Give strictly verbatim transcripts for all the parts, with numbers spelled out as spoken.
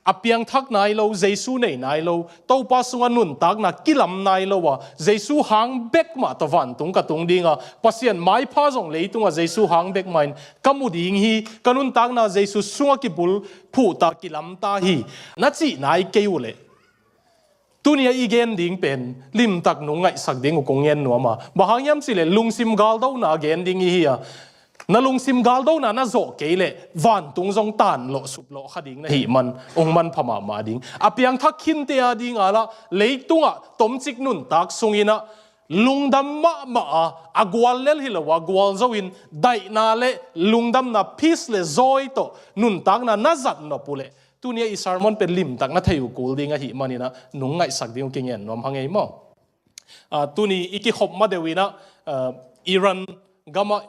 a piangthak nai lo, Jesu nei nai lo, Topa sungah nuntakna kilam nai lo a, Jesu hang bek mah tawh vantung ka tung ding a, Pasian maipha zong leitungah Jesu hang bek mah in ka mu ding hi, ka nuntakna Jesu sungah kibulphuh ta, kilam ta hi, na cih nai kei uh leh, tuni a i gen ding pen limtak nung ngaihsak ding uh kong ngen nuam a. Bang hang hiam cih leh lungsim galdona gen ding i hi a, na lungsim galdona na zawh kei leh vantung zong tanlawh suplawh kha ding na hih man, hong manpha mahmah ding. A piangthak khinte a ding a lah, leitungah tomcik nuntak sungin ah lungdam mahmah a, a gual lel hi lo a, gualzo in daihna le lungdamna, peace le joy tawh nuntakna na zat nop uh leh, tuni a i sermon pen limtak na thei uh kul ding ahih manin ah nung ngaihsak ding uh kingen nuam hang ei maw? Ah, tuni i kikhop ma deuh in ah, ah, Iran gamah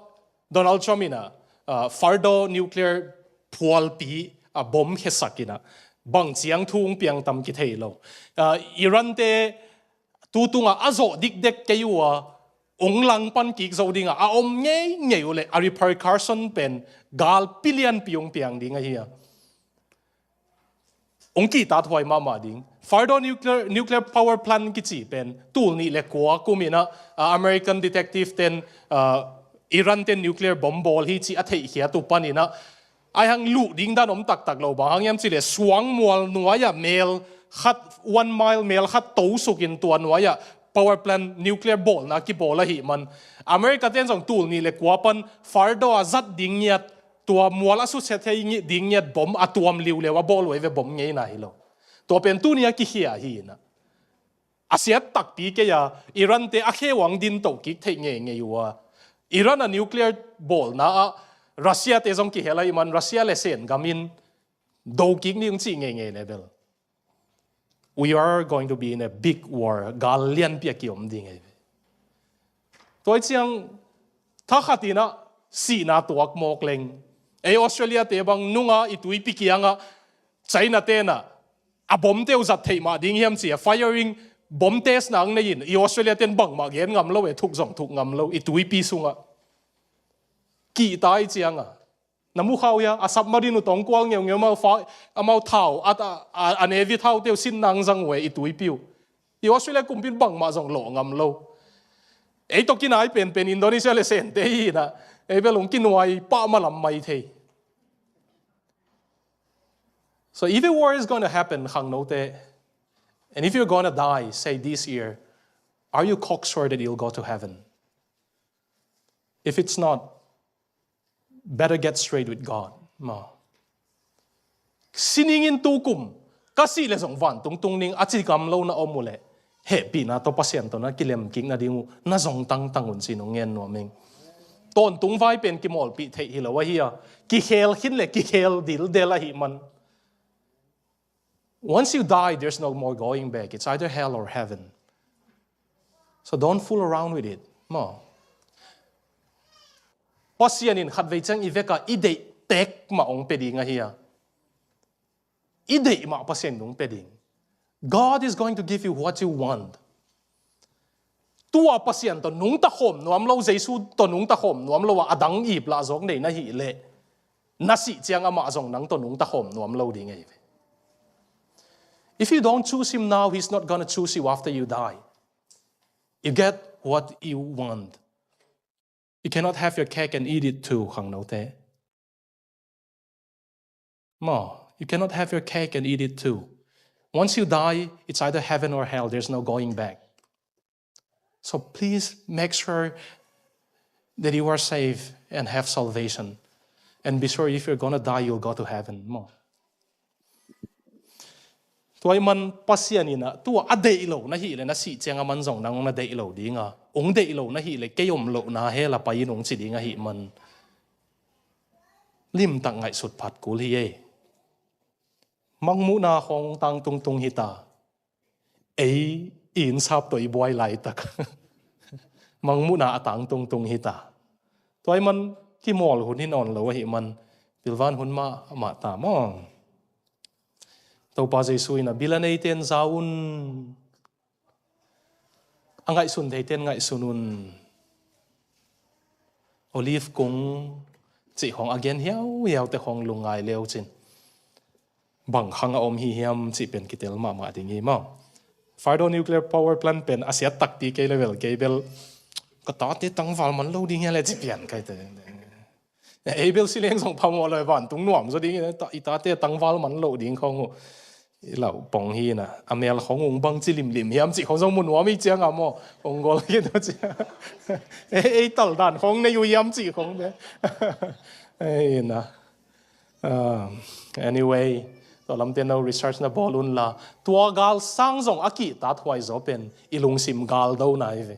Donald Trump in ah, ah, Fordow nuclear phualpi a bomb khiasak in ah bang ciang thu hong piang tam kithei lo. Ah, Iran te tu tungah a zawh dikdek kei uh a, hong langpan kik zo dingah a om ngeingei uh leh a repercussion pen galpi lianpi hong piang ding ahi a. Hong kihtathuai mahmah ding. Fordow nuclear, nuclear power plant kici pen tul nih le kua kum in ah, ah, American detective ten, ah, Iran ten nuclear bomb bawl hi cih a theihkhiat uh panin ah, ai hang luh ding dan om taktak lo, bang hang hiam cih leh suangmual nuai-ah mel khat, one mile mel khat to sukin tua nuai-ah power plant nuclear bawlna kibawl ahih man, America ten zong tul nih le kua pan Fordow a zat ding ngiat, tua mual a susia thei ngi-, ding ngiat bomb a tuam liuliau a bawl uh ei ve, bomb ngeina hi lo. Tua pen tuni a kikhia hi in ah, a siat takpi kei a, Iran te a khe uh hong ding to kik theih ngeingei uh a. Iran a nuclear bawlna ah Russia te zong kihel ahih man, Russia le Sen gam in do kik ni hong cih ngeingei leh bel, we are going to be in a big war. Gal lianpi a kiom ding ahi ve. Tua hi ciang, thakhat in ah sihna tuak mawk leng, ei Australia te bang nung a i tuipi kiangah China ten ah a bomb te uh zat theih mah ding hiam ci a firing, bomb test na hong nei in, i Australia ten bangmah gen ngam lo e, thuk zong thuk ngam lo, i tuipi sungah. Kihta hi ciang a, na mu kha uh hia, a submarine uh tawh hong kual ngeungeu, amau fa-, amau thau, a, a, a navy thau te uh sin na hong zang uh e, i tuipi uh. I Australia kumpi in bangmah zong lawh ngam lo. Ei tawh kinai penpen Indonesia le Sen te hi in ah, ei bel hong kinuai pah malam mai thei. So if a war is going to happen, khangnote, and if you're going to die, say, this year, are you cocksure that you'll go to heaven? If it's not, better get straight with God. Maw. Sining in tu kum ka sih leh zong vantung tung ning a ci ngam lo na om uh leh, hehpihna tawh Pasian tawh na kilem kik nading uh na zong tangtang un ci-in hong ngen nuam ing. Tawntung vai pen kimawlpih theih hi lo ahi a, kikhel khin le kikhel dildel ahih man. Once you die, there's no more going back. It's either hell or heaven. So don't fool around with it. Maw. Pasian in khatvei ciang i vekah i deih tek mah hong pia ding ahi a. I deih mah Pasian in hong pia ding. God is going to give you what you want. Tua Pasian tawh nungta khawm nuam lo, Jesu tawh nungta khawm nuam lo a, a dang ip lah zawk nei na hih leh, na sih ciang amah zong nang tawh nungta khawm nuam lo ding ahi ve. If you don't choose him now, he's not gonna choose you after you die. You get what you want. You cannot have your cake and eat it too, khangnote. Maw, you cannot have your cake and eat it too. Once you die, it's either heaven or hell. There's no going back. So please make sure that you are safe and have salvation. And be sure if you're gonna die, you'll go to heaven. Maw. Tua ahih man Pasian in ah, tua a deih lo na hih leh na sih ciang a man zong nang hong na deih lo ding a, hong deih lo na hih leh kei om lohna hell ah pai in hong ci ding ahih man, limtak ngaihsut phat kul hi ei. Mangmuhna khawng tangtungtung hi ta. Ei i innsap tawh i buai laitak mangmuhna a tangtungtung hi ta. Tua ahih man kimawl hun hi nawn lo ahih man, pilvan hun mahmah ta maw. Topa Jesu in ah, bil a neite in za un. A ngaihsun theite in ngaihsun un. Olive kung cih khawng a gen hiauhiau te khawng lungngai leu cin. Bang khang a om hi hiam cih pen kitel mahmah ding hi maw. Fordow nuclear power plant pen a siat takpi kei le bel, kei bel ka tate tangval man lo ding hia le ci pian kai te. Ei bel si leng zong phamawh lo, vantung nuam zaw ding hi, i tate tangval man lo ding khong uh. I lau pong hi na, a mel khong ung bang ci limlim hiam cih khong zong mu nuam i ciang a maw, ung gol hi na ci. Ei, ei tal dan khong nei uh hiam cih khong be. Ei na. Um, anyway, tua lamte no research na bawl un la, tua gal sang zong a kihtat huai zaw pen i lungsim galdo na hi ve.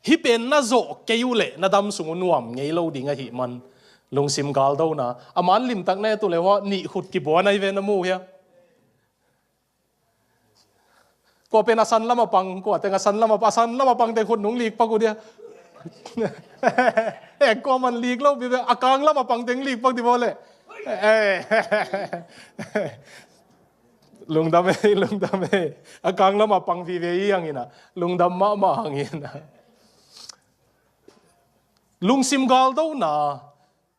Hih pen na zawh kei uh leh na dam sung uh nuam ngei lo ding ahih man lungsim galdo na. A man limtak na et uh leh hua nih khut kibuan ahi ve, na mu hia? Kua pen a san lam a pang, kua teng a san lam a, a san lam a pang teng khut nung lik pak uh dia. Eh, kua man lik lo bi ve, a kang lam a pang teng lik pak di bawl leh. Eh. Lungdam ei, lungdam ei. A kang lam a pang vive i hang in a, lungdam mahmah hang in a. Lungsim galdo na.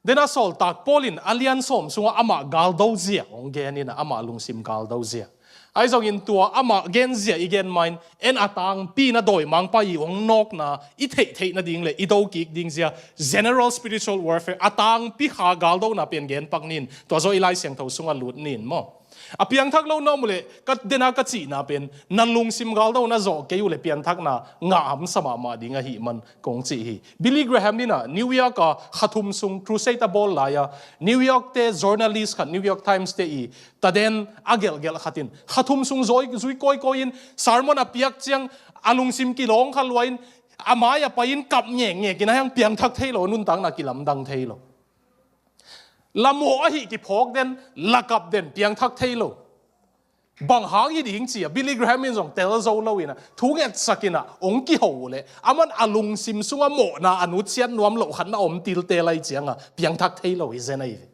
Dena sawltak Paul in a lian sawm sungah amah galdo zia hong gen in a, amah lungsim galdo zia. Ahi zongin tua amah gen zia i gen ma in, en a tangpi na dawimangpa i hong nawkna i theihtheih nading le i do kik ding zia, general spiritual warfare, a tangpi kha galdona pen gen pak nin, tua zaw i Lai Siangtho sungah lut nin maw. A piangthak lo na om uh leh, ka dena ka cihna pen, na lungsim galdo na zawh kei uh leh pianthakna ngah hamsa mahmah ding ahih man kong cih hi. Billy Graham in a New York a kha thum sung crusade a bawl lai a, New York te journalist khat, New York Times te i taden a gelhgelh khat in kha thum sung zui, zui kawikawi in sermon a piak ciang a lungsim kilawng kha lua in a mai a pai in kap ngekngek in a hiang piangthak thei lo, nuntakna kilamdang thei lo. La mawh ahi kiphawk den, la kap den, piangthak thei lo. Bang hang hi ding ci a Billy Graham in zong tel zo lo in a, thu ngetsak in a hong kiho uh leh, aman a lungsim sungah mawhna a nutsiat nuam loh khat na om tilte lai ciang a piangthak thei lo hi zen ahi ve.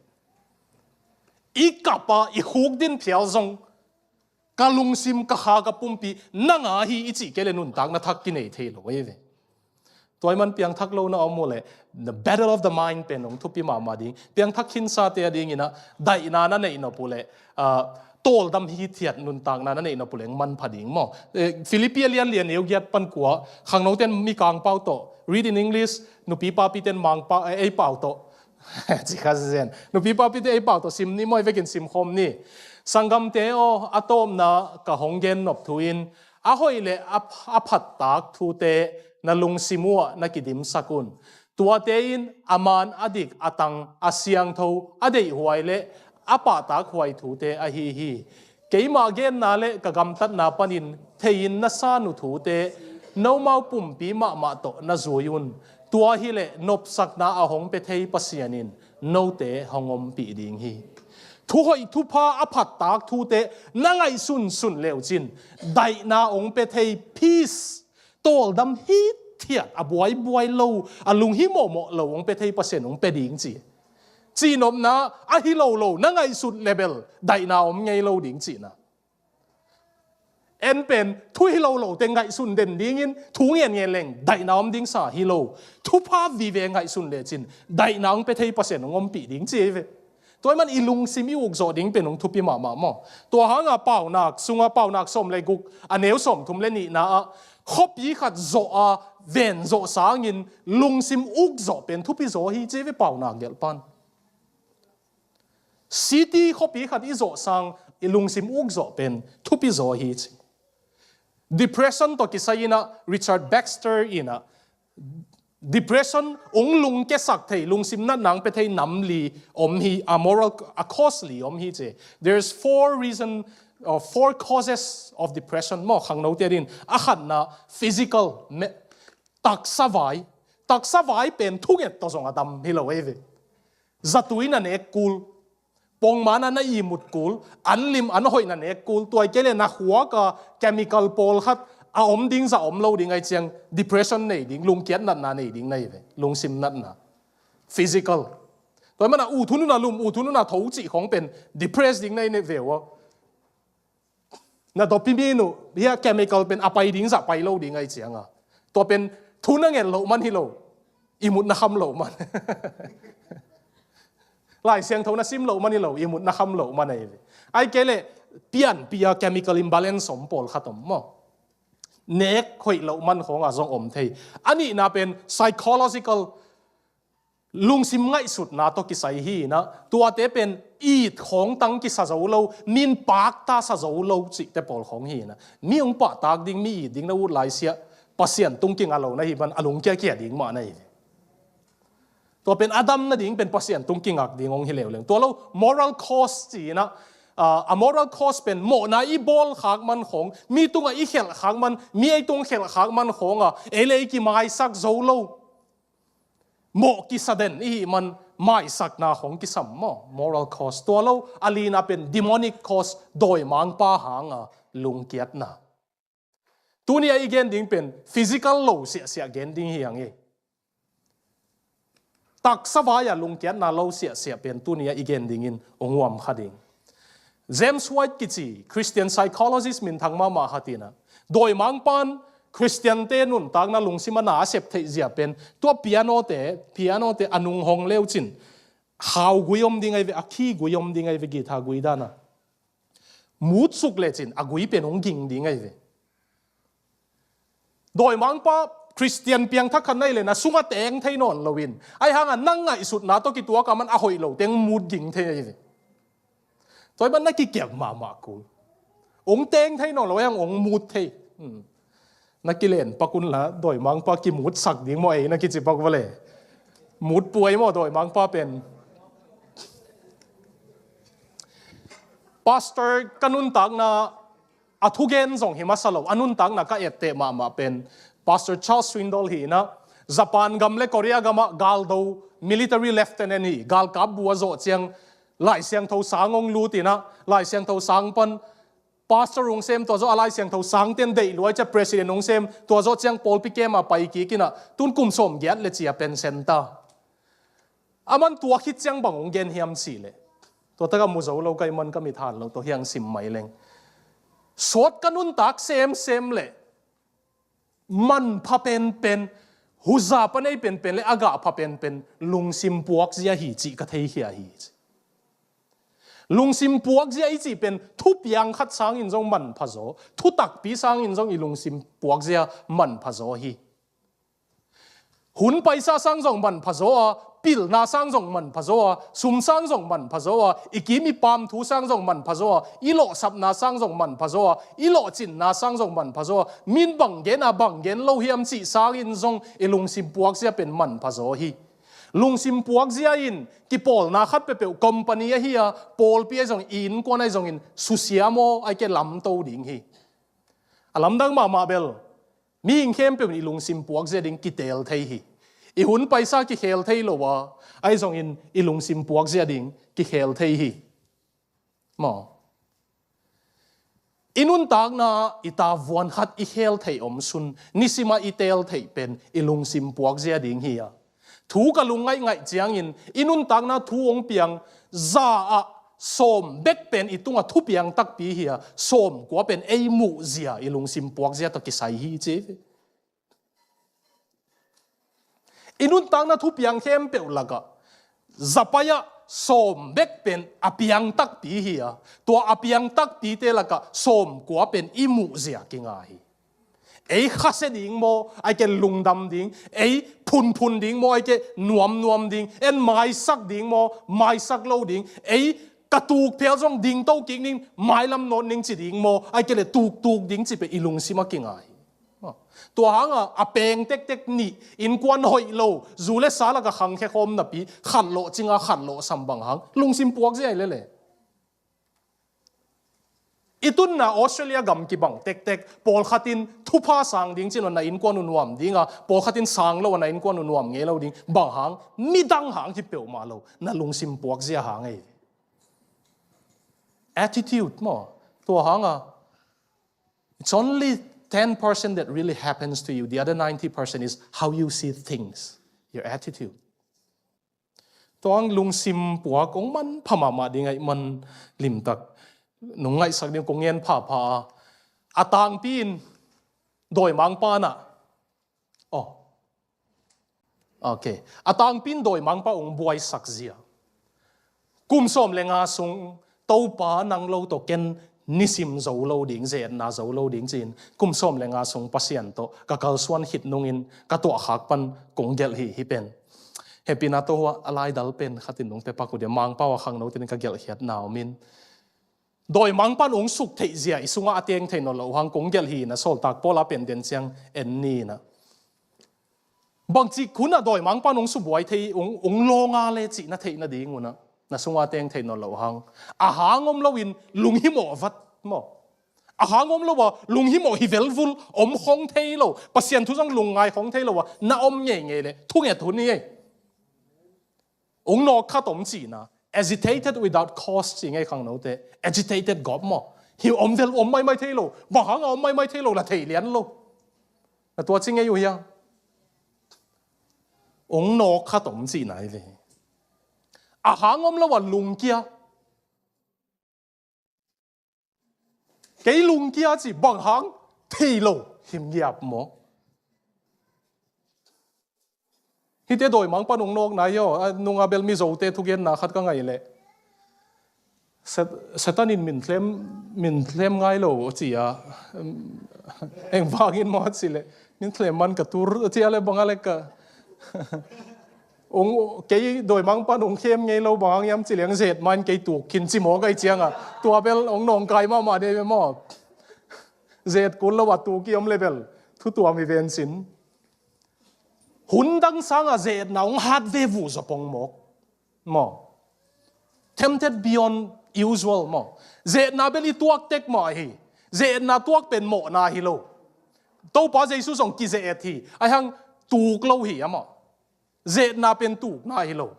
I kap a, i khuk din phial zong ka lungsim, ka kha, ka pumpi na ngah hi i cih kei leh nuntakna thak kinei thei lo ahi ve. Tua ahih man piangthak lo na om uh leh, the battle of the mind pen hong thupi mahmah ding. Piangthak khinsa te a ding in a, daihna na neih nop uh leh, ah, tawldam hithiat nuntakna na neih nop uh leh hong manpha ding maw. Eh, Philippi a lian li a neu giat pan kua, khangno ten mi kangpau tawh, read in English, nupi papi ten mangpau, eh, ei pau tawh. Ci kha zen. Nupi papi te ei pau tawh sim ni maw, ei vekin sim khawm ni. Sanggamte aw, a tawpna ka hong gen nop thu in, a hoih le a, a phattak thute na lungsim uh ah na kidimsak un. Tuate in a man, a dik, a tang, a siangtho, a deihhuai le a pahtak huai thute ahi hi. Keimah genna le ka gamtatna panin thei-in na san uh thute nomau pumpi mahmah tawh na zui un. Tua hi leh nopsakna a hong pia thei Pasian in note hong ompih ding hi. Thuhoih thupha a phattak thute na ngaihsunsun leucin daihna hong pia thei, peace, tawldam hithiat, a buaibuai lo, a lunghimawhmawh lo hong pia thei Pasian hong pia ding ci. Cihnopna a hi lo lo na ngaihsut leh bel daihna om ngei lo ding cihna. En pen thu hi lo lo te ngaihsun den dingin thu ngenngen leng daihna om ding sa hi lo. Thupha vive ngaihsun lecin daihna hong pia thei Pasian hong ompih ding ci hi ve. Tua ahih man i lungsim i ukzawh ding pen hong thupi mahmah maw. Tua hanga Paunak sunga, Paunak sawm le guk, a neu sawmthum le nihna ah, khuapi khat zawh a ven zawh sangin lungsim ukzawh pen thupi zaw hi ci hi ve Paunak gelhpan. City khuapi khat i zawh sang i lungsim ukzawh pen thupi zaw hi ci. Depression tawh kisai in ah Richard Baxter in ah, depression, hong lungkiasak thei, lungsim natna hong pia thei nam li om hi, a moral, a cause li om hi ci. There's four reason, or four causes of depression maw, khangnote din. A khatna, physical, me, taksa vai. Taksa vai pen thunget tawh zong a dam hi lo ei ve. Zatui na nek kul, pongman ah na ihmut kul, an lim an hoih na nek kul, tua hi kei leh na khuak a chemical pawlkhat a om ding zah om lo ding ahih ciang depression nei ding, lungkiat natna nei ding na hi ve, lungsim natna. Physical. Tua ahih man a ut hun un a lum, ut hun un a tho cih khong pen depress ding na hi ve uh. Na dawpi mi nu, hia chemical pen a pai ding zah pai lo ding ahih ciang a. Tua pen thu na nget loh man hi lo, ihmut na kham loh man. Lai Siangtho na sim loh man hi lo, ihmut na kham loh man ahi ve. Ahih kei leh pianpih a chemical imbalance om pawlkhat om maw. Nek hoih loh man khawngah zong om thei. A nihna pen psychological, lungsim ngaihsutna tawh kisai hi inah, tuate pen it khawng tang kisa zo lo, min pakta sa zo lo cihte pawl khawng hi inah. Mi hong pahtak ding, mi it ding na ut lai siah, Pasian tung kinga lo na hih man a lungkiakia ding mah na hi ve. Tua pen a dam nading pen Pasian tung kingak ding hong hi leuleu. Tua lo moral cause ci inah, a moral cause pen mawhna i bawl khak man khawng, mi tungah i khelh khak man, mi ei tung khelh khak man khawngah ei le ei kimaisak zo lo. Mawh kisa den i hih man maisakna khawng kisam maw, moral cause. Tua lo a lina pen demonic cause, dawimangpa hanga lungkiatna. Tuni a i gen ding pen physical lo siahsiah gen ding hi ang e. Taksa vai-a lungkiatna lo siahsiah pen tuni a i gen dingin hong uam kha ding. James White kici Christian psychologist minthang mahmah khat inah, dawimangpan Christian-te nuntakna lungsim a na a sep theih zia pen tua piano-te, piano-te a nung hong leucin khau gui om ding ahi ve, a khi gui om ding ahi ve, guitar gui dana. Mutsuk lecin a gui pen hong ging ding ahi ve. Dawimangpa Christian piangthak khat na hih leh na sungah teng thei nawn loin, ahi hanga nang ngaihsutna tawh kituak a man a hoih lo teng mut ging thei ahi ve. Tua hi man na kikiak mahmah kul. Hong teng thei nawn lo, ahi hang hong mut thei. Hmm. Na kilen pak unla dawimangpa kimutsak ding maw ei na kici pak vale. Mut puai maw dawimangpa pen. Pastor ka nuntakna a thugen zong hi masa lo, a nuntakna ka etteh mahmah pen Pastor Charles Swindoll hi inah, Japan gam le Korea gamah galdo military lieutenant hi, galkap bu a zawh ciang Lai Siangtho sang hong lut inah, Lai Siangtho sang pan pastor hong sem, tua zawh a Lai Siangtho sangten deih luai ciah president hong sem, tua zawh ciang pawlpi kem a pai kik inah, tun kum sawmgiat le cia pension ta. A man tua khit ciang bang hong gen hiam cih leh, tua takah mu zo lo ka hih man ka mit han lo, tua hi hang sim mai leng. Sawt ka nuntak semsem le manpha penpen, huza panei penpen le a gahpha penpen lungsim puakzia hi cih ka theikhia hi. Lungsim puakzia i cih pen thupiang khat sangin zong manpha zaw, thutakpi sangin zong i lungsim puakzia manpha zaw hi. Hun paisa sang zong manpha zaw a, pilna sang zong manpha zaw a, sum sang zong manpha zaw a, i kim i pam thu sang zong manpha zaw a, i lawhsapna sang zong manpha zaw a, i lawhcinna sang zong manpha zaw a, min bang gen a bang gen lo hiam cih sangin zong i lungsim puakzia pen manpha zaw hi. Lungsim puakzia in kipawlna khat peuhpeuh, company ahi a, pawlpi ahi zongin, i innkuan ahi zongin susia maw, ahih kei leh lamto ding hi. A lamdang mahmah bel mihing khempeuh in i lungsim puakzia ding kiteel thei hi. I hun paisa kikhel thei lo a, ahi zongin i lungsim puakzia ding kikhel thei hi. Maw. I nuntakna i tavuan khat i khel theih om sun, nisimah i teel theih pen i lungsim puakzia ding hi a. Thu ka lungngaih ngaih ciangin i nuntakna thu hong piang za ah sawm bek pen i tungah thupiang takpi hi a, sawmkua pen ei muhzia, i lungsim puakzia tawh kisai hi ci. I nuntakna thupiang khempeuh lakah zapai ah sawm bek pen a piang takpi hi a, tua a piang takpite lakah sawmkua pen i muhzia kinga hi. Ei khasia ding maw, ahih kei leh lungdam ding, ei phunphun ding maw, ahih kei leh nuamnuam ding, en maisak ding maw, maisak lo ding, ei ka tukphel zong dingto kik ning, mailam nawt ning ci ding maw, ahih kei leh tuktuk ding ci pen i lungsim a kinga hi. Tua hanga a peng tektek nih, innkuan hoih lo, zu le sa lakah khangkhia khawm napi, khat lawh cinga khat lawh sam bang hang lungsim puakzia hi lele. I tunna Australia gam kibang tektek, pawlkhat in thupha sang ding ci-in na innkuan uh nuam ding a, pawlkhat in sang lo a na innkuan uh nuam ngei lo ding, bang hang, midang hang hi peuhmah lo, na lungsim puakzia hang ei. Attitude maw, tua hanga, it's only ten percent that really happens to you. The other ninety percent is how you see things, your attitude. Tua hang lungsim puak hong manpha mahmah ding ahih man limtak nong ngaihsak ding kong ngen phapha a, a tangpi in dawimangpa na, oh, okay, a tangpi in dawimangpa hong buaisak zia. Kum sawm le nga sung Topa nang lo tawh ken nisim zo lo ding, ze-etna zo lo ding ci-in kum sawm le nga sung Pasian tawh ka kalsuan khit nungin ka tuahkhak pan kong gelh hi, hih pen. Hehpihna tawh hua a laidal pen khatin nung pia pak uh dia, Mangpau a khangnote in ka gelhkhiatna om in. Dawimangpa'n ong suk theih zia i sungah a teng thei nawn loh uh hang kong gelh hi na, Sawltak Paul a pen den ciang en ni na. Bangci hun ah dawimangpa'n ong subuai thei, ong, ong lawnga le cih na theih nading un ah, na sungah a teng thei nawn loh uh hang. A hang om loin lunghimawh vat maw. A hang om lo a lunghimawh hi velvul om khong thei lo, Pasian thu zong lungngai khong thei lo a na om ngeingei le thunget hun hi ei. Ong nawk khat om cihna. Agitated without cause ci ngei khangnote. Agitated gawp maw. Hi om vel om maimai thei lo. Bang hang a om maimai thei lo la thei lian lo. Na tua ci ngei uh hia? Ong nawk khat om cihna hi ve. A hang om lo a lungkia. Kei lungkia ci, bang hang thei lo, himgiap maw. Hihte dawimangpa'n ong nawkna hi aw, a nunga bel Mizote thugenna khat ka ngai leh. Set-, Satan in min thlem, min thlem ngai lo ci a, em, eng vangin maw ci leh, min thlem man ka tur ci a le bang a le ka. Ong, kei dawimangpa'n ong khem ngei lo, bang hang hiam ci leng zet main kei tuk khin ci maw kai cianga. Tua bel ong nawngkai mahmah dei ve maw. Zet kul lo a tuk i om le bel. Thu tuam hi ven cin. Hun dang sanga ze-etna ong hat ve vuh zaw pong mawk. Maw. Tempted beyond usual maw. Ze-etna bel i tuak tek mah hi. Ze-etna tuak pen mawhna hi lo. Topa Jesu zong kize-et hi. Ahi hang tuk lo hi amah. Ze-etna pen tukna hi lo.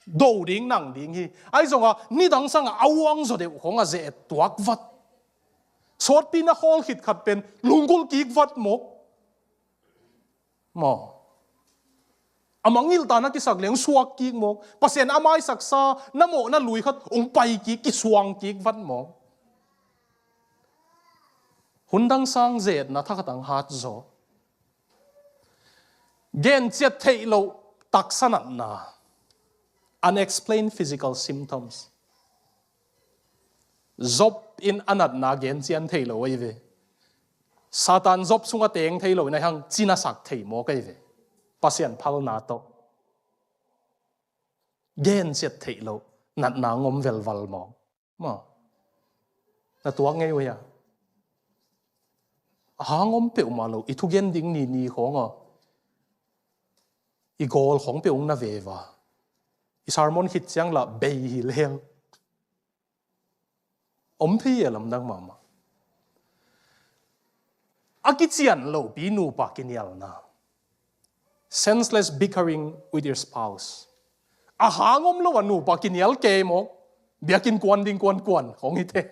Do ding nang ding hi. Ahi zonga nidang sanga a uang zaw deuh khong a ze-et tuak vat. Sawtpi na khawl khit khat pen lunggulh kik vat mawk. Maw. A mangngilh ta na kisak leng suak kik mawk. Pasian a maisaksa na mawh na lui khat ong pai kik, kisuang kik vat mawk. Hun dang sang ze-etna thakhat ang hat zaw. Gen ciat theih loh taksa natna. Unexplained physical symptoms. Job in a natna gen cian thei lo ahi ve. Satan Job sungah teng thei lo in ahi hang cinasak thei mawk ahi ve. Pasian phalna tawh. Gen ciat theih loh natna ngom velval mawk. Maw. Na tuak ngei uh hia? A hang om peuhmah lo, i thugen ding ni ni khawng a. I gawl khawng peuh ong na veva. I sermon khit ciang lah bei hi lel. Om thei e lamdang mahmah. A kician lopi nupa kinialna. Senseless bickering with your spouse. A hang om lo a nupa kinial kei mawk. Biakinn kuan ding kuan kuan khong hi te.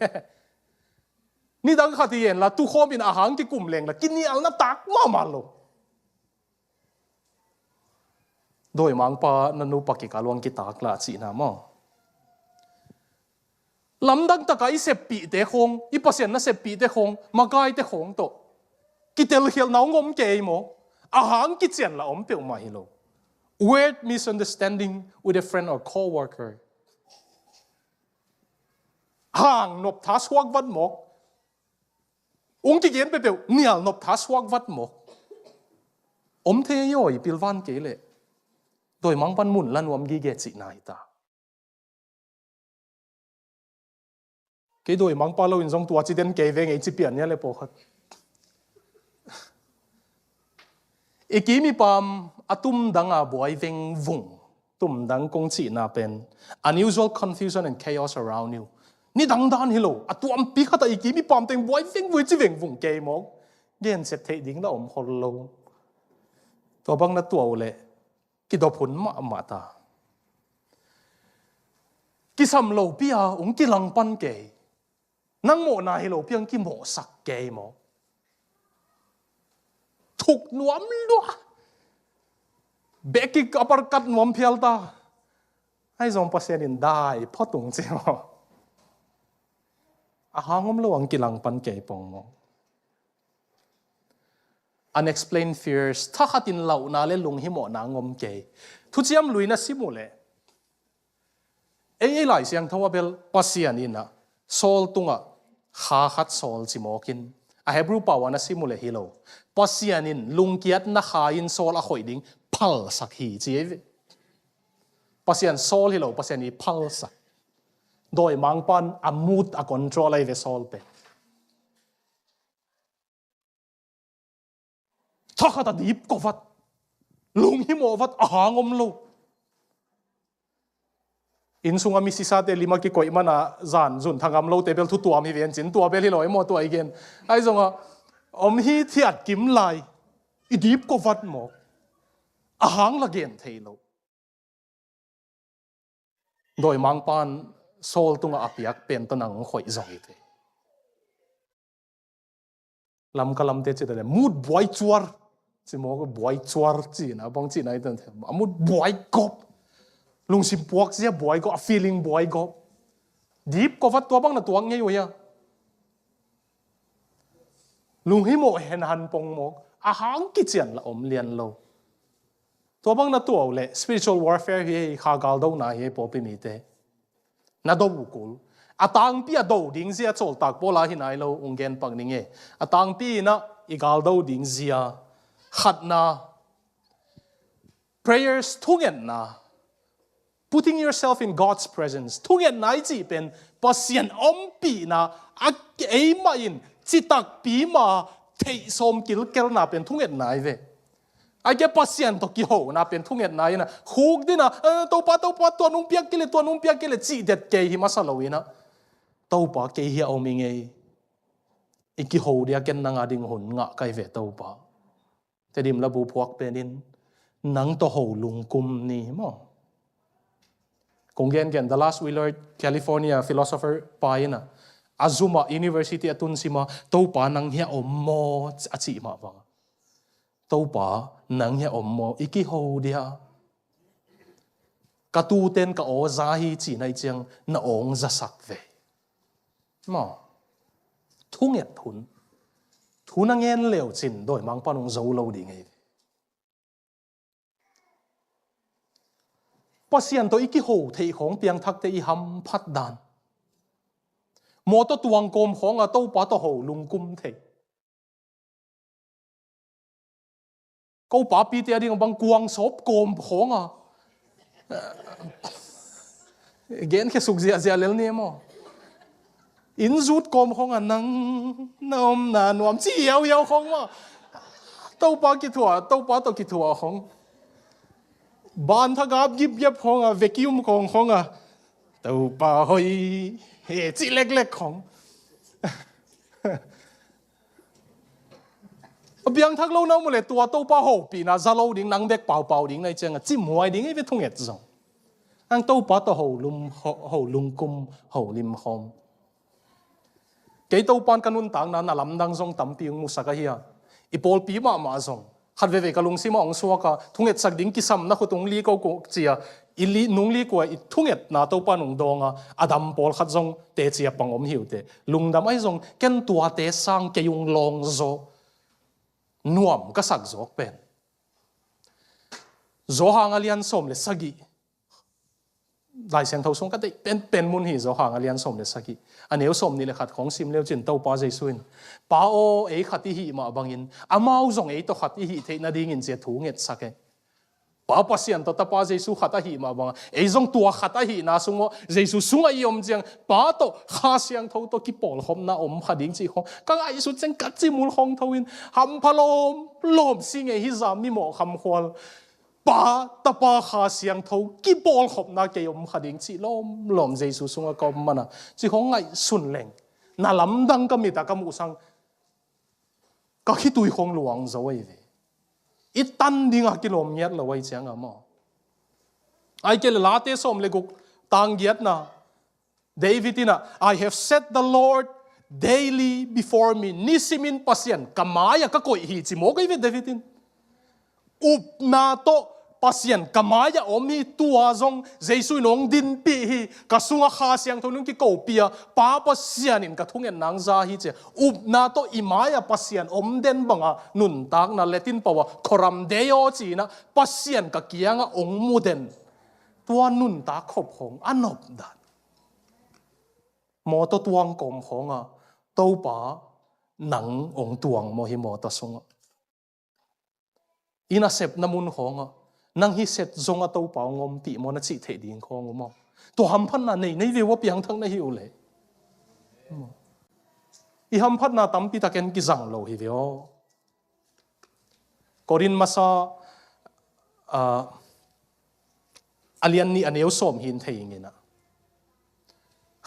Nidang khat hi en la, tukhawm in a hang kikum leng la kinialna tak mahmah lo. Dawimangpa na nupa kikal uang kitak lah cihna maw. Lamdang taka i seppihte khawng, i Pasian na seppihte khawng, makaite khawng tawh kitelkhialhna ong om kei maw. A hang kician lah om peuhmah hi lo. Word misunderstanding with a friend or co-worker. Hang noptha suak vat mawk. Ong kigen peuhpeuh nial noptha suak vat mawk. Om thei aw i pilvan kei leh. Dawimangpa'n mun la nuam gige cihna hi ta. Kei dawimangpa lo in zong tua ci den kei veng ei ci pian nia le pawlkhat. I kim i pam a tum danga buai vengvung. Tum dang kong cihna pen unusual confusion and chaos around you. Nidang dan hi lo, a tuampi khat a i kim i pam teng buai vengvung ci vengvung kei mawk. Gensiat theih ding na om khol lo. Tua bang na tuah uh leh kidop hun mahmah ta. Kisam lopi a ong kilangpan kei. Nang mawhna hi lopi a ong kimawhsak kei maw. Thuk nuam lua. Bekik a parkat nuam phial ta. Ahi zong Pasian in dai phot ung ci maw. A hang om lo a ong kilangpan kei pong maw. Unexplained fears, thakhat in lauhna le lunghimawhna ngom kei. Thuciam Lui na sim uh leh. Ei, ei Lai Siangtho ah bel Pasian in ah Saul tungah kha khat sawl ci mawk in, a Hebrew pau ah na sim uh leh hi lo. Pasian in lungkiatna kha in Saul a khoih ding phalsak hi ci ei ve. Pasian Saul hi lo, Pasian i phalsak. Dawimangpa'n a mood a control ei ve Saul pen. Thakhat a dip ko vat, lunghimawh vat, a hang om lo. Inn sungah misisate lim a kikoih man a zan zun thangam lote bel thu tuam hi ven cin, tua bel hi lo ei maw, tua i gen. Ahi zongah om hithiat kim lai, i dip ko vat mawk, a hang la gen thei lo. Dawimangpa'n Saul tungah a piak pen tawh nang hong khoih zong hi thei. Lamka lamte cih leh mood buai cuar ci mawk, buai cuar cihna bang cihna hi tuan, a mood buai gawp, lungsim puakzia buai gawp, a feeling buai gawp. Dip ko vat, tua bang na tuak ngei uh hia? Lunghimawh hen han pong mawk, a hang kician la om lian lo. Tua bang na tuah uh leh spiritual warfare hi ei, kha galdona hi ei, pawlpi mite. Na do uh kul. A tangpi a do ding zia Sawltak Paul a hi nai lo, ung gen pak ning e. A tangpi in ah i galdo ding zia, khatna, prayers, thungetna, putting yourself in God's presence. Thungetna i cih pen Pasian ompihna, a eimah in citakpi mah theih sawm kilkelna pen thungetna hi ve. Ahih kei leh Pasian tawh kihona pen thungetna in ah, khukdin ah, "Eh, Topa, Topa, tua nong piak kei leh, tua nong piak kei leh," cih det kei hi masa lo in ah, "Topa, kei hiah om ing ei. I kiho dia ken nang a ding hun ngah ka hi ve Topa." Tedim labu phuak pen in, "Nang tawh ho lungkum ni," maw. Kong gengen, Dallas Willard, California philosopher pa in ah, a zum ah, university a tun sim ah, "Topa, nang hiah om maw?" a cih mah bang, "Topa, nang hiah om maw, i kiho dia. Ka tute'n ka aw za hi," cihna i ciang, na awng zasak ve. Maw. Thunget hun. Thu na ngen leu cin dawimangpa'n hong zo lo ding ei. Pasian tawh i kiho theih khawng piangthakte i hamphat dan. Mawtaw tuang kawm khawng a Topa tawh ho lungkum thei. Ko papite a ding bang kuang sawp kawm khawng a, gen khesuk ziahziah lel ni maw. Inn zut kawm khawng a, "Nang na omna nuam," ci hiauhiau khawng maw. Topa kithuah, Topa tawh kithuah khawng. Ban thak ap gipgiap khawng a, vacuum khawng khawng a, "Topa hoih," he, cih leklek khawng. A piangthak lo na om uh leh tua Topa hopihna za lo ding, nang bek paupau ding na hih ciang a cimhuai ding hi ve thunget zong. Ang Topa tawh ho lum, ho, ho lungkum, ho limkhawm. Kei Topa'n ka nuntakna na lamdang zong tampi hong musak ahi a, i pawlpi mahmah zong khat veve ka lungsim ah hong suak a, thungetsak ding kisam na khut hong lik ko ko ci a, i li, nung lik uh a, i thungetna Topa'n hong dawng a, a dam pawlkhat zong teci a pang om hi uh teh. Lungdam ahi zong, ken tuate sang kei hong lawng zaw, nuam ka sak zawk pen Johan a lian sawm le sagih. Lai Siangtho sung ka deih penpen mun hi, Johan a lian sawm le sagih, a neu sawm nih le khat khawng sim leu cin Topa Jesu in, "Pa aw, ei khat i hih mah bangin amau zong ei tawh khat i hih theih nadingin," ci a thu ngetsak e. Pa Pasian tawh Tapa Jesu khat ahih mah bangin ei zong tua khat ahihna sung maw, Jesu sungah i om ciang Pa tawh, Kha Siangtho tawh kipawlkhopna om kha ding cih khawng ka ngaihsut ciang ka cimul khawng tho in, hampha lawmlawm si ngei hi, zam mi mawh khamkhual. Pa, Tapa, Kha Siangtho kipawlkhopna kei om kha ding cih lawmlawm Jesu sungah ka om man a, cih khawng ngaihsun leng, na lamdang ka mit ah ka muh sang ka khitui khawng luang zo ahi ve. I tan ding a kilawm ngiat lo ahi ciang a maw. Ahih kei leh Late sawm le guk, tang giatna, David in ah, "I have set the Lord daily before me." Nisimin Pasian ka mai-ah ka koih hi, ci mawk ahi ve David in. Upna tawh Pasian ka mai-ah om hi, tua zong Jesu in hong dinpih hi, ka sungah Kha Siangtho in hong kikopih a, Pa Pasian in ka thungetna hong za hi, ci a upna tawh i mai-ah Pasian om den banga nuntakna, Latin pau ah coram Deo ci-in ah Pasian ka kiangah hong mu den. Tua nuntak khop khawng a nop dan. Mawtaw tuang kawm khawngah Topa nang hong tuang maw hi mawtaw sungah? I nasepna mun khawngah nang hi set zongah Topa hong ompih maw na cih theih ding khawng uh maw? Tua hamphatna nei nei ve uh a piangthak na hi uh le. I hamphatna tampi tak en kizang lo hi ve aw. Korin masa, ah, a lian nih a neu sawm hin thei ing inah,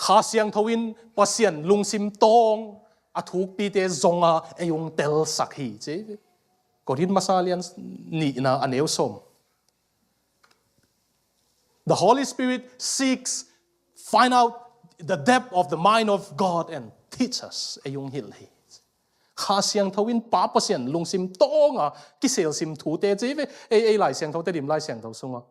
Kha Siangtho in Pasian lungsim tawng a thukpite zonga ei hong telsak hi ci. Korin masa a lian nihna a neu sawm. The Holy Spirit seeks, find out the depth of the mind of God and teach us. Ei hong hilh hi. Kha Siangtho in Pa Pasian lungsim tawnga kiselsim thute ci ve. Ei, ei Lai Siangtho, Tedim Lai Siangtho sunga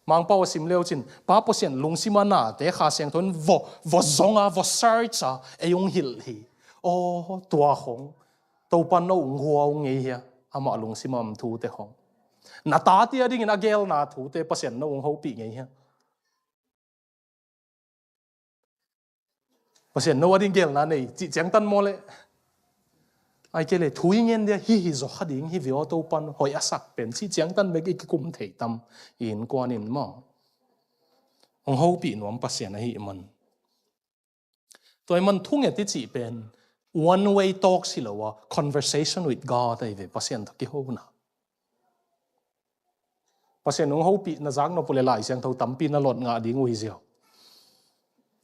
Mangpau a sim leucin Pa Pasian lungsim a nate Kha Siangtho in vua, vua zonga, vua search a ei hong hilh hi. Aw, tua khong Topan no hong hua hong ngei hia? Amah lungsim a om thute khong, na tate a dingin a gelna thute Pasian no hong hopih ngei hia? Pasian no a ding gelna nei cih ciangtan maw le? Ai ke le thu i ngen dia hi hi zaw kha ding hi ve aw, Topan hoih a sak pen cih ciangtan bek i kikum thei tam i innkuan in maw? Hong hopih nuam Pasian ahi man. Tua i man thunget i cih pen one way talk si lo a, conversation with God ahi ve, Pasian tawh kihona. Pasian hong hopih na zak nop uh le Lai Siangtho tampi na lot ngah ding uh hi ziau.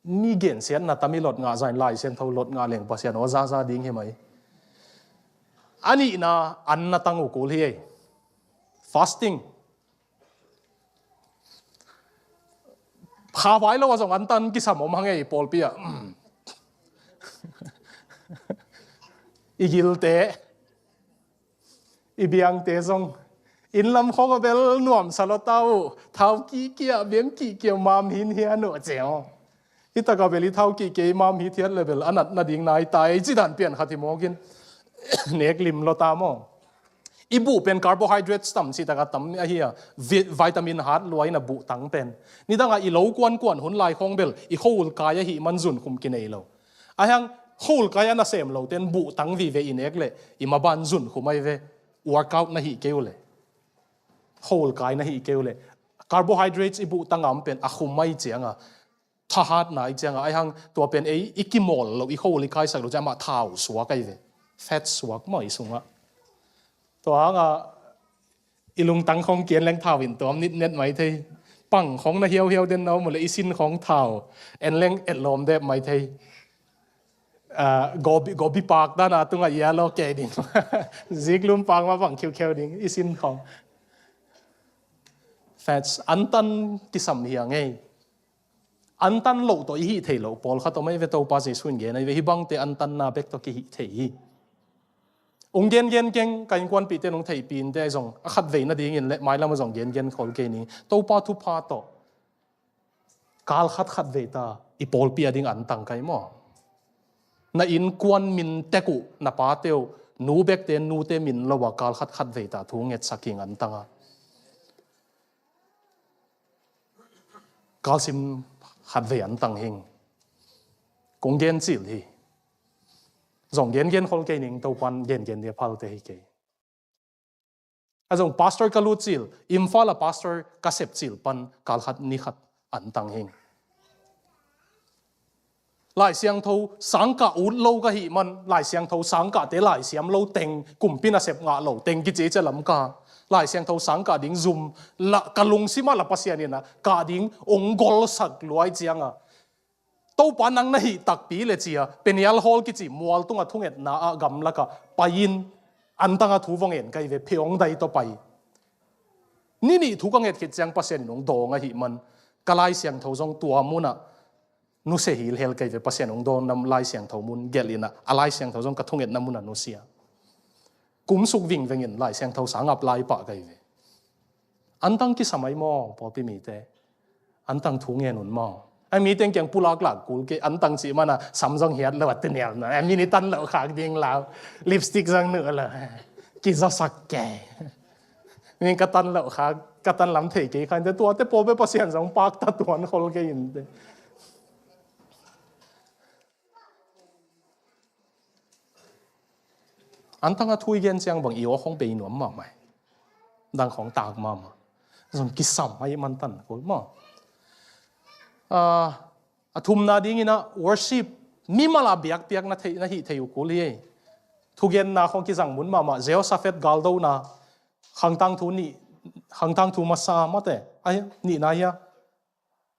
Mi gensiatna tam i lot ngah zain Lai Siangtho lot ngah leng Pasian aw zaza ding hi mai. A nihna an na tang uh kul hi ei. Fasting. Kha vai lo a zong an tan kisam om hang ei pawlpi ah. I gilte, i biangte zong inn lam khawng a bel nuamsa lo ta uh. Thau kihkia, biang kihkia, mam hin hia nuh ceng. Hi taka bel i thau kihkia i mam hi thiat le bel a nat nading nai tai ci dan pian khat hi mawkin nek lim lo ta maw? I buh pen carbohydrates tam cih taka tam ahi a, vi-, vitamin hat lua in a buh tang pen. Nidanga i lo kuankuan hun lai khawng bel i khoul kai ahi man zun khum kinei lo. Ahiang khoul kai a nasem lo ten buh tang vive i nek le i maban zun khum ai ve. Workout na hi keu le, khoul kai na hi keu le, carbohydrates i buh tang am pen a khum mai cianga, thahatna i cianga, aihang tua pen ei i kimawl lo, i khoul i kaisak lo cianga amah thau suak ai ve. Fat suak maw i sungah. Tua hanga i lungtang khong kian leng thau in tuam nitnet mai thei. Pang khong na hiauhiau den na om uh le i sin khong thau en leng etlawm dep mai thei. Ah, gobi, gobi pak dana tunga yellow kei ding. Ziklum pak ma bang khiukheu ding i sin khong. Fats, antan kisam hiang ei. Antan loh tawh i hih thei loh pawlkhat om ei ve, Topa Jesu in gen ei ve, hih bangte antanna bek tawh kihih thei hi. Ung gengen keng, ka innkuanpihte nung theihpihte zong a khatvei nadingin le mailam a zong gengen khol kei ning. Topa thupha tawh kalkhat khatvei ta i pawlpi a ding antang kai maw? Na innkuan min tek uh na pate uh, nu bekte nute min lo a kalkhat khatvei ta thu ngetsak hing antanga. Kalsim khatvei antang hing. Kong gen cil hi. Zong gengen khol kei ning, Topan gengen dia phalte hi kei. A zong pastor ka lut cil, Imphal a pastor ka sep cil pan kalkhat nikhat antang hing. Lai Siangtho sangkah ut lo ka hih man, Lai Siangtho sangkahte laisiam lo teng kumpi nasep ngah lo teng kici cia lam ka. Lai Siangtho sangkah ding zum la ka lungsim ah la Pasian in a kah ding ong golsak luai cianga. Topa nang na hih takpi le cia, Peniel Hall kici mual tunga thungetna ah gamlaka pai-in antanga thu vong en kai ve, phe ong dai tawh pai. Ni nih thu ka nget khit ciang Pasian in ong dawng ahih man, ka Lai Siangtho zong tua munah nusia hilhel kai ve, Pasian ong dawng nam Lai Siangtho mun gelh inah, a Lai Siangtho zong ka thungetna munah nusia. Kum suk vingveng in Lai Siangtho sang ap lai pah kai ve. Antang kisam ai maw, pawlpi mite? Antang thu ngen un maw? Ai mi teng kiang pulaklak kul kei, antang cih mana sam zong hiat lo a tunial na. Ai mi ni tan lo khak ding lau. Lipstick zong nuh lo. Kizasak kei. Mi ka tan lo khak Ka tan lam thei kei kha in te, tuate pawlpi Pasian zong pakta tuan khol kei in te. Antang a thu i gen ciang bang i aw khong bei nuam mahmah hi. Dang khong tak mahmah. Zong kisam a i man tan kul maw. Ah, a thumna dingin ah worship, mimal a biakpiak na thei, na hih thei uh kul hi. Thugenna khong kizang mun mahmah. Jehoshaphat galdona, khangtang thu nih, khangtang thu masa mate, ai, nihna hia.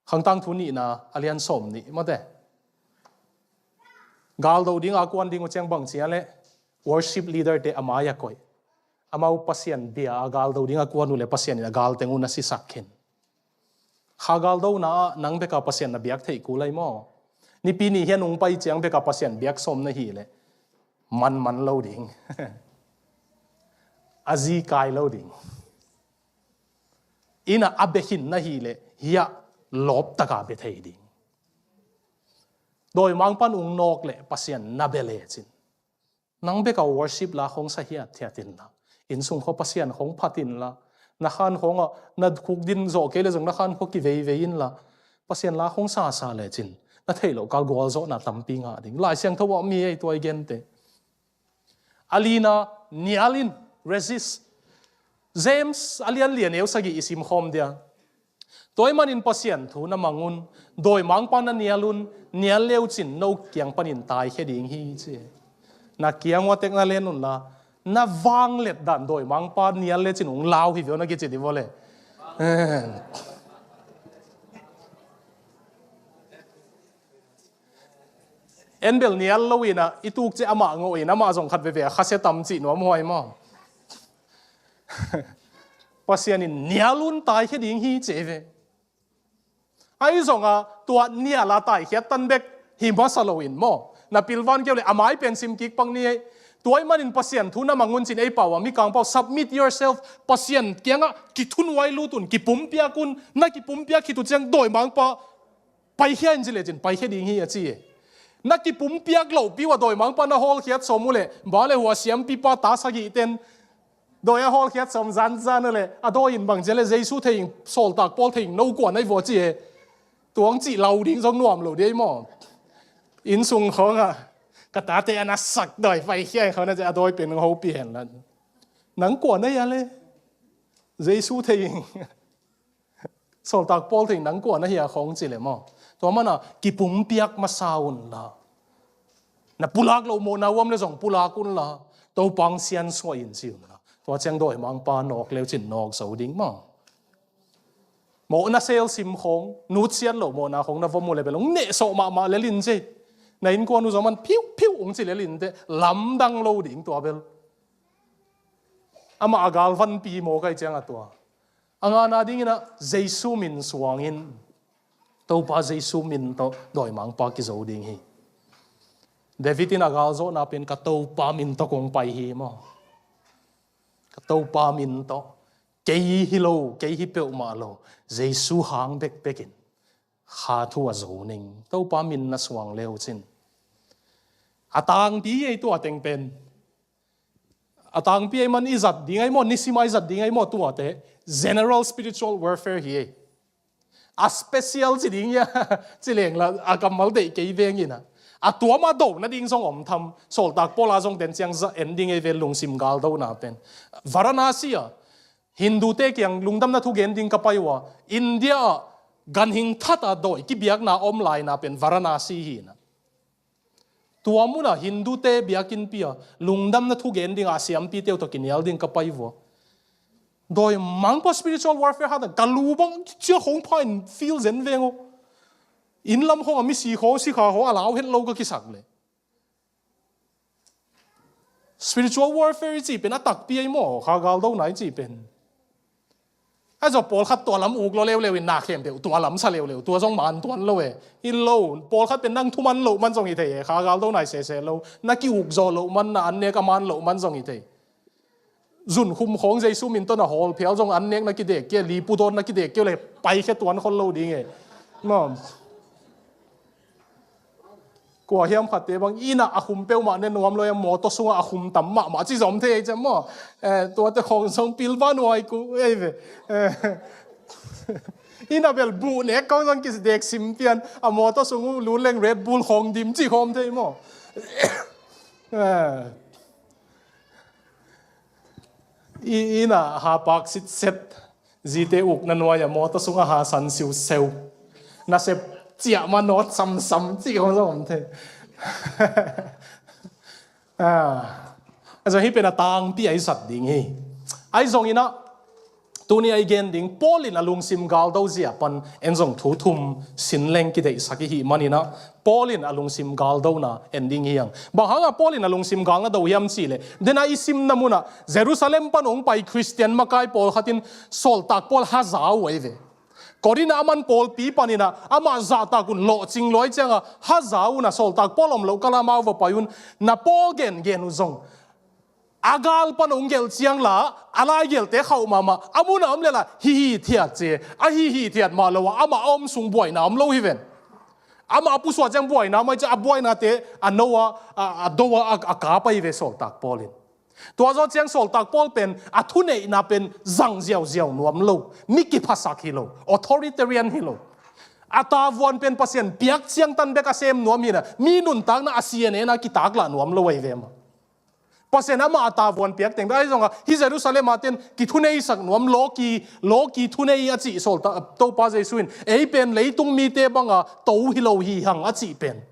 Khangtang thu nihna a lian sawm nih mate. Galdo ding a kuan ding uh ciang bang cia le worship leader te a mai a koih. Amau Pasian bia a galdo ding a kuan uh le Pasian in a gal teng uh na sisak khin. Kha galdona ah nang beka Pasian na biak theih kul lai maw? Nipi ni hian ung pai ciang beka Pasian biak sawm na hih le manman lo ding. A zi kai lo ding. Ina a bia khin na hih le hiah lawp taka bia thei ding. Dawimangpan ung nawk le Pasian na bia lecin nang beka worship la khong sa hiat thiat inla, innsung khaw Pasian khong phat inla, na khan khawngah na khuk din zawh kei le zong na khan khaw kiveivei inla, Pasian la khong sasa lecin na theih loh kal gualzawhna tampi ngah ding. Lai Siangtho ah mi ei tua i gente. A lina nial in, resist. James a lian lian eu sagih i simkhawm dia. Tua ahih manin Pasian thu na mang un, dawimangpa na nial un, nial leucin no kiang panin taikhia ding hi ci. Na kiang ua tek na len unla, na vanglet dan dawimangpa nial lecin ung lau hi veu na kici di vawle. En bel nial lo inah i tuk cia amah ngawh in amah zong khat veve a khasia tam cih nuam huai maw? Pasian in nial un taikhia ding hi ci ve. Ahi zonga tua nial a taikhiat tan bek hi masa lo in maw? Na pilvan keu le a mai pen sim kik pang ni ei. Tua ahih manin Pasian thu na mang un cin ei pau a mikang pau submit yourself. Pasian kiangah kithunuai lut un, kipumpiak un, na kipumpiak khit uh ciang dawimangpa paikhia in ci lecin paikhia ding hi a ci e. Na kipumpiak lohpi uh a dawimangpa na hawlkhiat sawm uh le, ba le hua siampipa ta sagih ten dawi a hawlkhiat sawm zanzan uh le, a dawi in bang cia le Jesu thei in, sawltak Paul thei in, no kua na hi vua ci e. Tuang cih lau ding zong nuam lo dei maw? Innsung khawngah ka tate a na sak dawi paikhia in khawng na cia a dawi pen hopih hen la. Nang kua na hi a le? Jesu thei in. Sawltak Paul thei nang kua na hi a khawng ci le maw? Tua mana kipumpiak masa unla. Na pulak lo mawhna uam le zong pulak unla. Topang siansuah in ci unla. Tua ciang dawimangpa nawk leucin nawk zo ding maw? Mawhna sel sim khawng, nutsiat lo mawhna khawng na vom uh le bel ung nehsawh mahmah lel in ci. Na innkuan uh zong man phiuphiup ung ci lel in te, lamdang lo ding tua bel. Amah a galvanpi maw kai ciang a tua. A ngana dingin ah Jesu min suangin, Topa Jesu min tawh dawimangpa kizo ding hi. David in a galzawhna pen ka Topa min tawh kong pai hi maw? Ka Topa min tawh, kei hi lo, kei hi peuhmah lo, Jesu hang bekbekin kha thu a zo ning. Topa min na suang leucin a tangpi ei tua teng pen. A tangpi ei man i zat ding ei maw, nisima i zat ding ei maw tuate. General spiritual warfare hi ei. A special ci ding ia, ci leng la a kammal deih kei veng ina. A tuama do nading zong om tham, sawltak Paula zong ten ciang za en ding ei ve lungsim galdona pen. Varanasi a, Hindute kiang lungdamna thugen ding ka pai uh a, India a ganhing thata dawi kibiakna om laina pen Varanasi hi ina. Tua munah Hindute biakinnpi a lungdamna thugen dingah a siampite uh tawh kinial ding ka pai vua. Dawimangpa spiritual warfare hatan ka lu bang cia khong pha in feel zen veng uh. Inn lam khong a misi khong sikha khong a lau het lo ka kisak le. Spiritual warfare i cih pen a takpi ei maw, kha galdona i cih pen. A zaw pawlkhat tua lam uk lo leuleu in na khempeuh tua lam sa leuleu, tua zong man tuan lo e. Hi lo, pawlkhat pen nang thuman loh man zong hi thei e, kha galdona i sese lo. Na ki-uk zaw loh man, na an nek a man loh man zong hi thei. Zunkhum khawng Jesu min tawh na hawl phial zong an nek na kidek kei, lipudawn na kidek kei le paikhia tuan khol lo ding e. Maw? Kua hiam khatte bang inn ah a khum peuhmah ne nuam lo, a mawtaw sungah a khum tam mahmah ci zom thei ei ciang maw. Eh, tuate khawng zong pilvang huai ku ei ve. Eh, inn ah bel buh nek khawng zong kidek sim pian, a mawtaw sung uh lun leng Red Bull khawng dim ci khawm thei maw. Eh, i, inn ah hapak sitset, zite ukna nuai-ah mawtaw sungah hasan siuseu. Nasep ciah ma nawt samsam cih khawng zong om thei. Ah, a zong hih pen a tangpi a i zat ding hi. Ahi zongin ah, tuni a i gen ding, Paul in a lungsim galdo zia pan en zong thu thum sin leng kideihsak i hih manin ah, Paul in a lungsim galdona en ding hi hang. Bang hangah Paul in a lungsim galna do hiam cih leh, den a i simna munah Jerusalem pan hong pai Khristian makai pawlkhat in sawltak Paul haza uh ahi ve. Korinth ah a man pawlpi panin ah amah zahtak un lawhcing lua ahih ciangah haza un ah, sawltak Paul om loh kal ah amau va pai un, na Paul gengen uh zong a gal pan hong gelh ciang la, a laigelhte khauh mahmah, a mun a om leh la, hi hithiat ci, a hi hithiat mah lo a, amah a om sung buaina om lo hi ven. Amah a pusuah ciang buaina om ahih ciang, a buainate a no a, a, a do a, a, a kap ahi ve sawltak Paul in. Tua zawh ciang sawltak Paul pen a thuneihna pen zang ziauziau nuam lo, mi kiphasak hi lo, authoritarian hi lo. A tavuan pen Pasian piak ciangtan bek a sem nuam hi na, mi nuntakna a C N N a kitaklah nuam lo ahi ve mah. Pasian amah a tavuan piak teng bek ahi zongah, hih Jerusalem ah ten kithuneisak nuam, lawki, lawki thunei a cih sawltak Topa Jesu in, ei pen leitung mite banga to hi lo hi hang a cih pen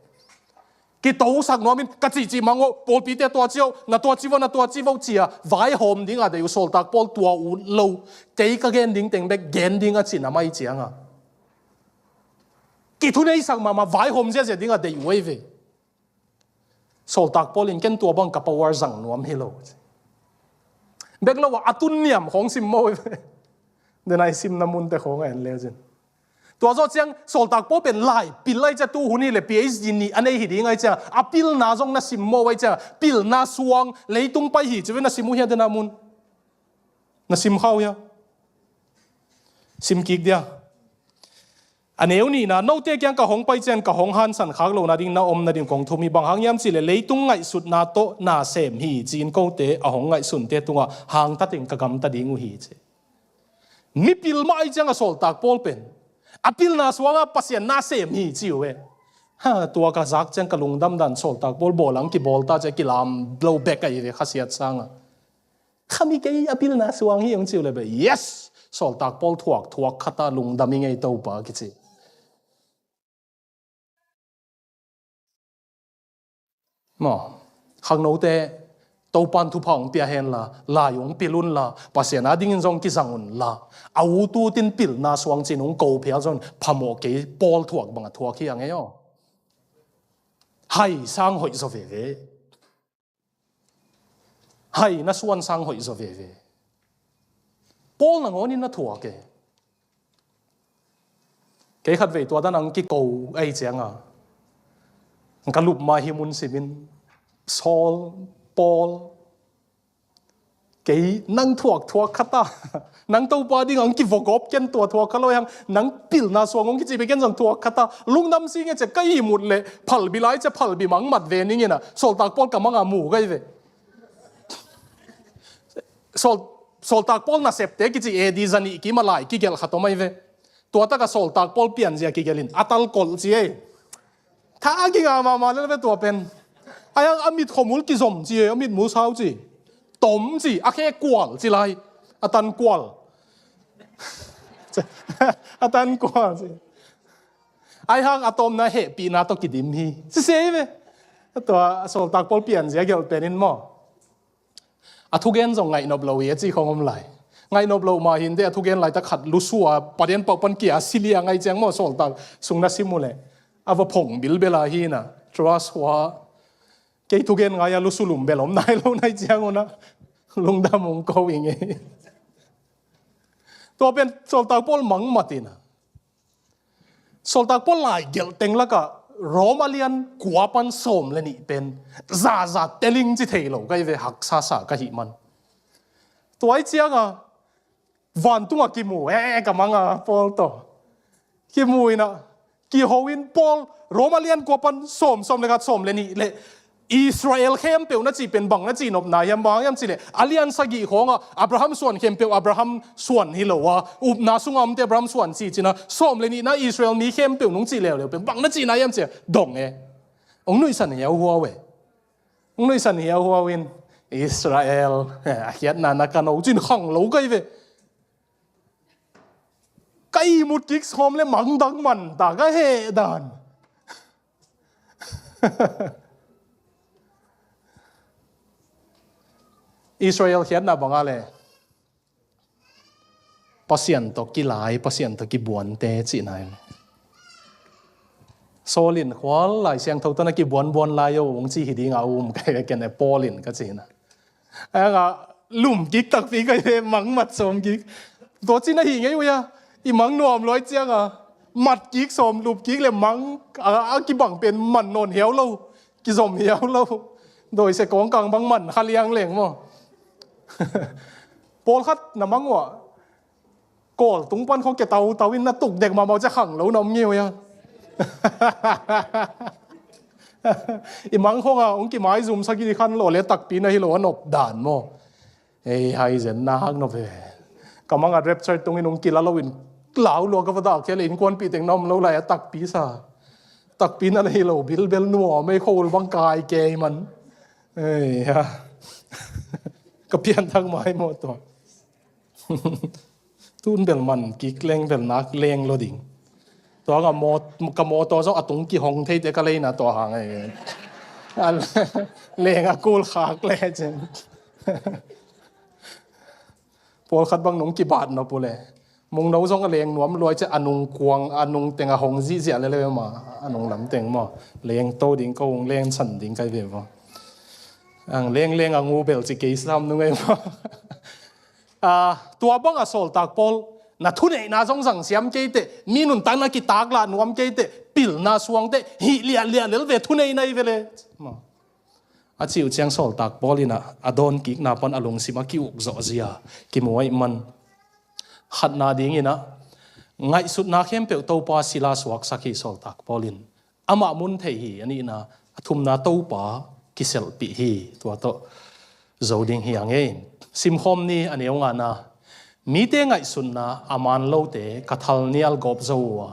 kitosak nuamin, ka cihcih mang uh, pawlpite tua ci uh, na tua ci vo, na tua ci vo ci-a vaihawm dingah deih uh, sawltak Paul tua uh lo, kei ka gen ding teng bek gen ding a cih na mai cianga kithuneisak mahmah vaihawm ziazia dingah deih uh ahi ve. Sawltak Paul in ken tua bang ka power zang nuam hi lo. Bek lo a, a tun niam khawng sim maw. Den a i simna munte khawng a en leu cin. Tua zawh ciang sawltak Paul pen lai pil ahih ciang tu hun hi leh P H D nih a nei hi ding ahih ciang a pilna zong na sim maw ahih ciang pilna suang leitung pai hi ci ve na sim uh hia den a mun. Na sim kha uh hia. Sim kik dia. A neu nihna, note kiang ka hong pai ciang ka hong hansan khak lohna ding na omna ding kong thum hi, bang hang hiam cih leh leitung ngaihsutna tawh na sem hi ci-in kote a hong ngaihsunte tungah hangtatin ka gamta ding uh hi ci. Mipil mah ahih ciang a sawltak Paul pen a pilna suangah Pasian na sem hi ci uh e. Ha, tua ka zak ciang ka lungdam dan sawltak Paul bawl ang kibawl ta ciang kilam lo bek ahi ve khasiat sangah. Khami kei a pilna suang hi hong ci uh leh beh, yes! Sawltak Paul thuak thuak khat a lungdam i ngei Topa kici. Maw, khangnote Topan thupha hong pia hen la, lai hong pil un la, Pasian a dingin zong kizang un la, a ut utin pilna suang cin hong ko phial zong phamawh kei Paul thuak bangah thuak hi a ngei aw. Hai sang hoih zaw veve. Hai na suan sang hoih zaw veve. Paul nangawnin na thuak e. Kei khatvei tua dan ang kiko ahi cianga ka lup ma hi mun simin Saul, Paul, kei nang thuak thuak khata. Nang Topa ding ang kivogop ken tua thuak kha lo hang nang pilna suang hong kici bek ken zong thuak khata. Lungdam si nge ce ka ihmut leh phalbi lai ce phalbi mang mat ve ning ina sawltak Paul ka manga mu gai ve. Sawl, sawltak Paul nasepte kici A D zanih kima lai kigelh khat om ahi ve. Tua taka sawltak Paul pianzia kigelhin a tal kolh ci ei. Tha a kinga mahmah lel ve tua pen. Ai hang a mit khomul kizom ci ei, a mit mul sau ci. Tom ci, a khe kual ci lai. A tan kual. A tan kual ci. Ai hang a tomna hehpihna tawh kidim hi. Ci sei ve. Tua sawltak Paul pianzia gelh penin maw. A thugen zong ngaihnop lo hi a ci khong om lai. Ngaihnop lo mah hinte a thugen laitak khat lusua paden pauh pan kia silia ngai ciang maw sawltak sung na sim uh leh a va phong bilbela hi na trust hua kei thugen ngai a lusu lum bel om nai lo nai ciang una lungdam hong ko i ngei. Tua pen sawltak Paul mang matina Sawltak Paul lai gelh teng lakah Rom a lian kua pan sawm le nih pen zaza teling ci thei lo ka hi ve, haksa sa ka hih man. Tua ih cianga vantungah kimu e ka manga Paul tawh kimu inah kiho in Paul Roma lian kua pan sawm, sawm le khat, sawm le nih le Israel khempeuh na cih pen bang na cihnopna hiam? Bang hiam cih leh a lian sagih khawngah Abraham suan khempeuh Abraham suan hi lo a, upna sungah omte Abraham suan cih cihna, sawm le nihna Israel mi khempeuh nong cih leuleu pen bang na cihna hiam cih a dong e. Hong nuihsan hiauhuau e. Hong nuihsan hiauhuau in Israel a khiatna na kan o cin khang lo kai ve. Ka ihmut kik sawm le mangdang man ta ka heh dan. Israel khiatna banga le Pasian tawh kilai, Pasian tawh kibuante cihna in. Saul in khual Lai Siangtho tawh na kibuanbuan lai o hong ci hi dinga um kai ve ken e, Paul in ka cihna. Anga lum kik takpi kai ve, mang mat sawm kik. Tua cihna hi ngei uia, i mang nuam luai cianga mat kik sawm, lup kik le mang a, a kibang pen man nawn hiau lo, kizom hiau lo. Dawise kawngkang bang man kha liangleng maw? Pawlkhat na mang uah kawl tung pan khawng ke tautau in na tuk dek mahmah cia khang lo na om ngeu ia. I mang khawngah hong kimaizum sak i khan lo le takpi na hi lo a nop dan maw? Ei hai zen na hak nop e. Ka mangah rapture tungin hong kila loin lau lua ka va dah khia le innkuanpih teng na om lo lai a takpi sa. Takpi na le hi lo bilbel nuam ei khol bang kai kei man. Ei ha. Ka pianthak mai maw tua. Tun bel man kik leng bel nak leng lo ding. Tua ka mawtaw zong a tung kihong theite ka leina tua hang ei. Leng a kul khak le cin. Pawlkhat bang nung kibat nop uh le mungno zong a leng nuam luai cia a nung kuang a nung teng a hong zihziah lele ma a nung lam teng maw? Leng to ding ko hong leng san ding kai ve maw? Ang leng leng a ngu bel ci kei sam nung ei maw? Tua bangah sawltak Paul na thuneihna zong zang siam keite, mi nuntakna kitaklah nuam keite, pilna suangte hih liahliah lel ve, thuneihna i ve le maw? A cih uh ciang sawltak Paul inah a dawnkikna pan a lungsim a ki-ukzawh zia kimu ahih man khatna dinginah ngaihsutna khempeuh Topa sila suaksak hi sawltak Paul in. Amah mun thei hi a nihna, a thumna Topa kiselhpih hi. Tua tawh zo ding hi a ngei. Simkhawm ni a neu ngana. Mite ngaihsutna a man lote ka thalnial gawp zo uh a,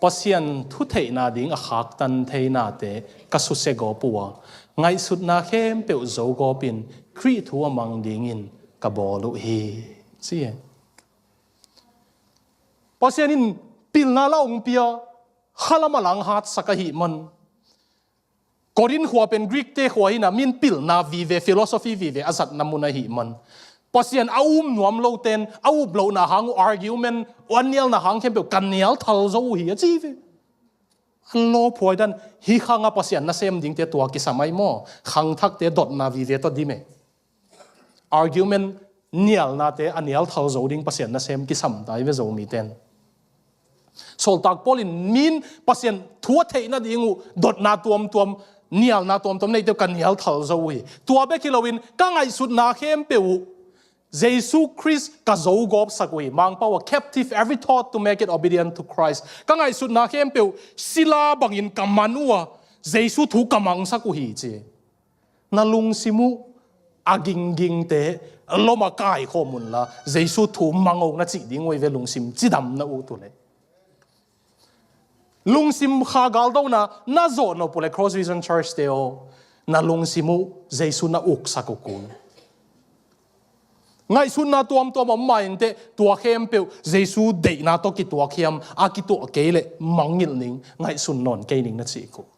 Pasian thutheihna ding a khaktan theinate ka susia gawp uh a, ngaihsutna khempeuh zo gawpin Khrih thu a mang dingin ka bawl uh hi, ci e. Pasian in pilna la hong pia, khalam a lang hatsak ahih man. Korin khua pen Greek te khua hina, min pilna vive, philosophy vive a zatna mun ahih man. Pasian a um nuam loten a up lohna hang uh argument, a nialna hang khempeuh ka nial thal zo uh hi a ci ve. A lawphuai dan hi khanga Pasian nasem dingte tua kisam ai maw? Khangthakte dotna vive tawh dim e. Argument nialnate a nial thal zo ding Pasian nasem kisam tai ve Zomiten. Sawltak Paul in min Pasian thu a theihna ding uh dotna tuamtuam, nialna tuamtuam neite uh ka nial thal zo uh hi. Tua bek hi loin ka ngaihsutna khempeuh uh Jesu Khrist ka zo gawpsak uh hi. Mangpau a captive every thought to make it obedient to Christ. Ka ngaihsutna khempeuh sila bangin ka man uh a Jesu thu ka mangsak uh hi ci. Na lungsim uh a ginggingte lom a kaikhawm unla Jesu thu mang o na cih ding uh hi ve, lungsim cidam na uh tu le. Lungsim kha galdona na zawh nop uh le Cross Vision Church te aw, na lungsim uh Jesu na uksak uh kul. Ngaihsutna tuamtuam om ma inteh tua khempeuh Jesu deihna tawh kituak hiam, a kituak kei leh mangngilh ning, ngaihsun nawn kei ning na cih kul.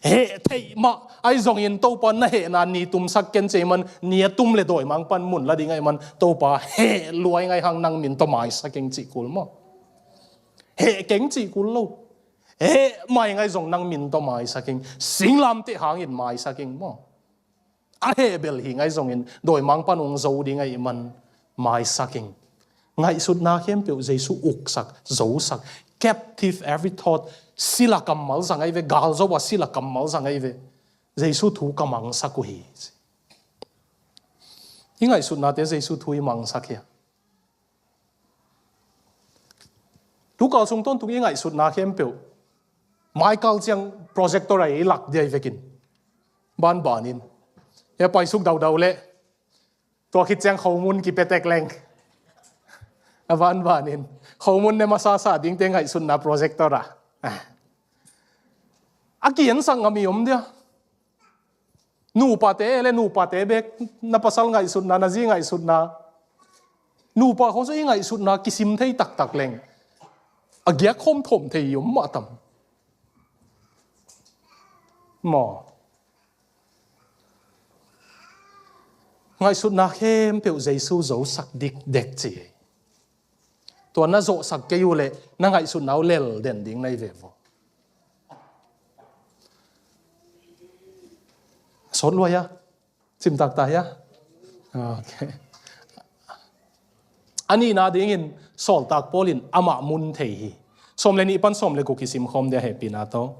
Heh theih mah ahi zongin Topa na hehna ni tumsak ken cei man, ni a tum le dawimang pan mun la ding ahi man Topa heh luai ngai hang nang min tawh maisak ing cih kul maw? Heh keng cih kul lo. Heh mai ngai zong nang min tawh maisak ing. Singlamteh hangin maisak ing maw? A heh bel hi ngai zongin dawimang pan hong zo ding ahi man maisak ing. Ngaihsutna khempeuh Jesu uksak, zosak. Captive every thought. Sila kammal zang ahi ve, galzo a sila kammal zang ahi ve. Jesu thu ka mangsak uh hi. I ngaihsutnate Jesu thu i mangsak hia? Tukal sung tawntung i ngaihsutna khempeuh Mai kal ciang projector a i lak dia i vekin. Banbanin. Hia paisuk daudau leh. Tua khit ciang khomun kipetek leng. A banbanin. Khomun ne masasa dingte ngaihsutna projector a. A kiensak ngam i om dia. Nupate le nupate bek na pasal ngaihsutna, na zi ngaihsutna. Nupa khong so i ngaihsutna kisim thei taktak leng. A giak khom thom thei i om mah tam. Maw. Ngaihsutna khempeuh Jesu zosak dikdek ci. Tua na zohsak kei uh leh na ngaihsutna uh lel den ding na i ve vaw. Sawt luai a. Cimtak ta hia? Okay. A nihna dingin sawltak Paul in amah mun thei hi. Sawm le nih pan sawm le guk kisim khawm dia hehpihna tawh.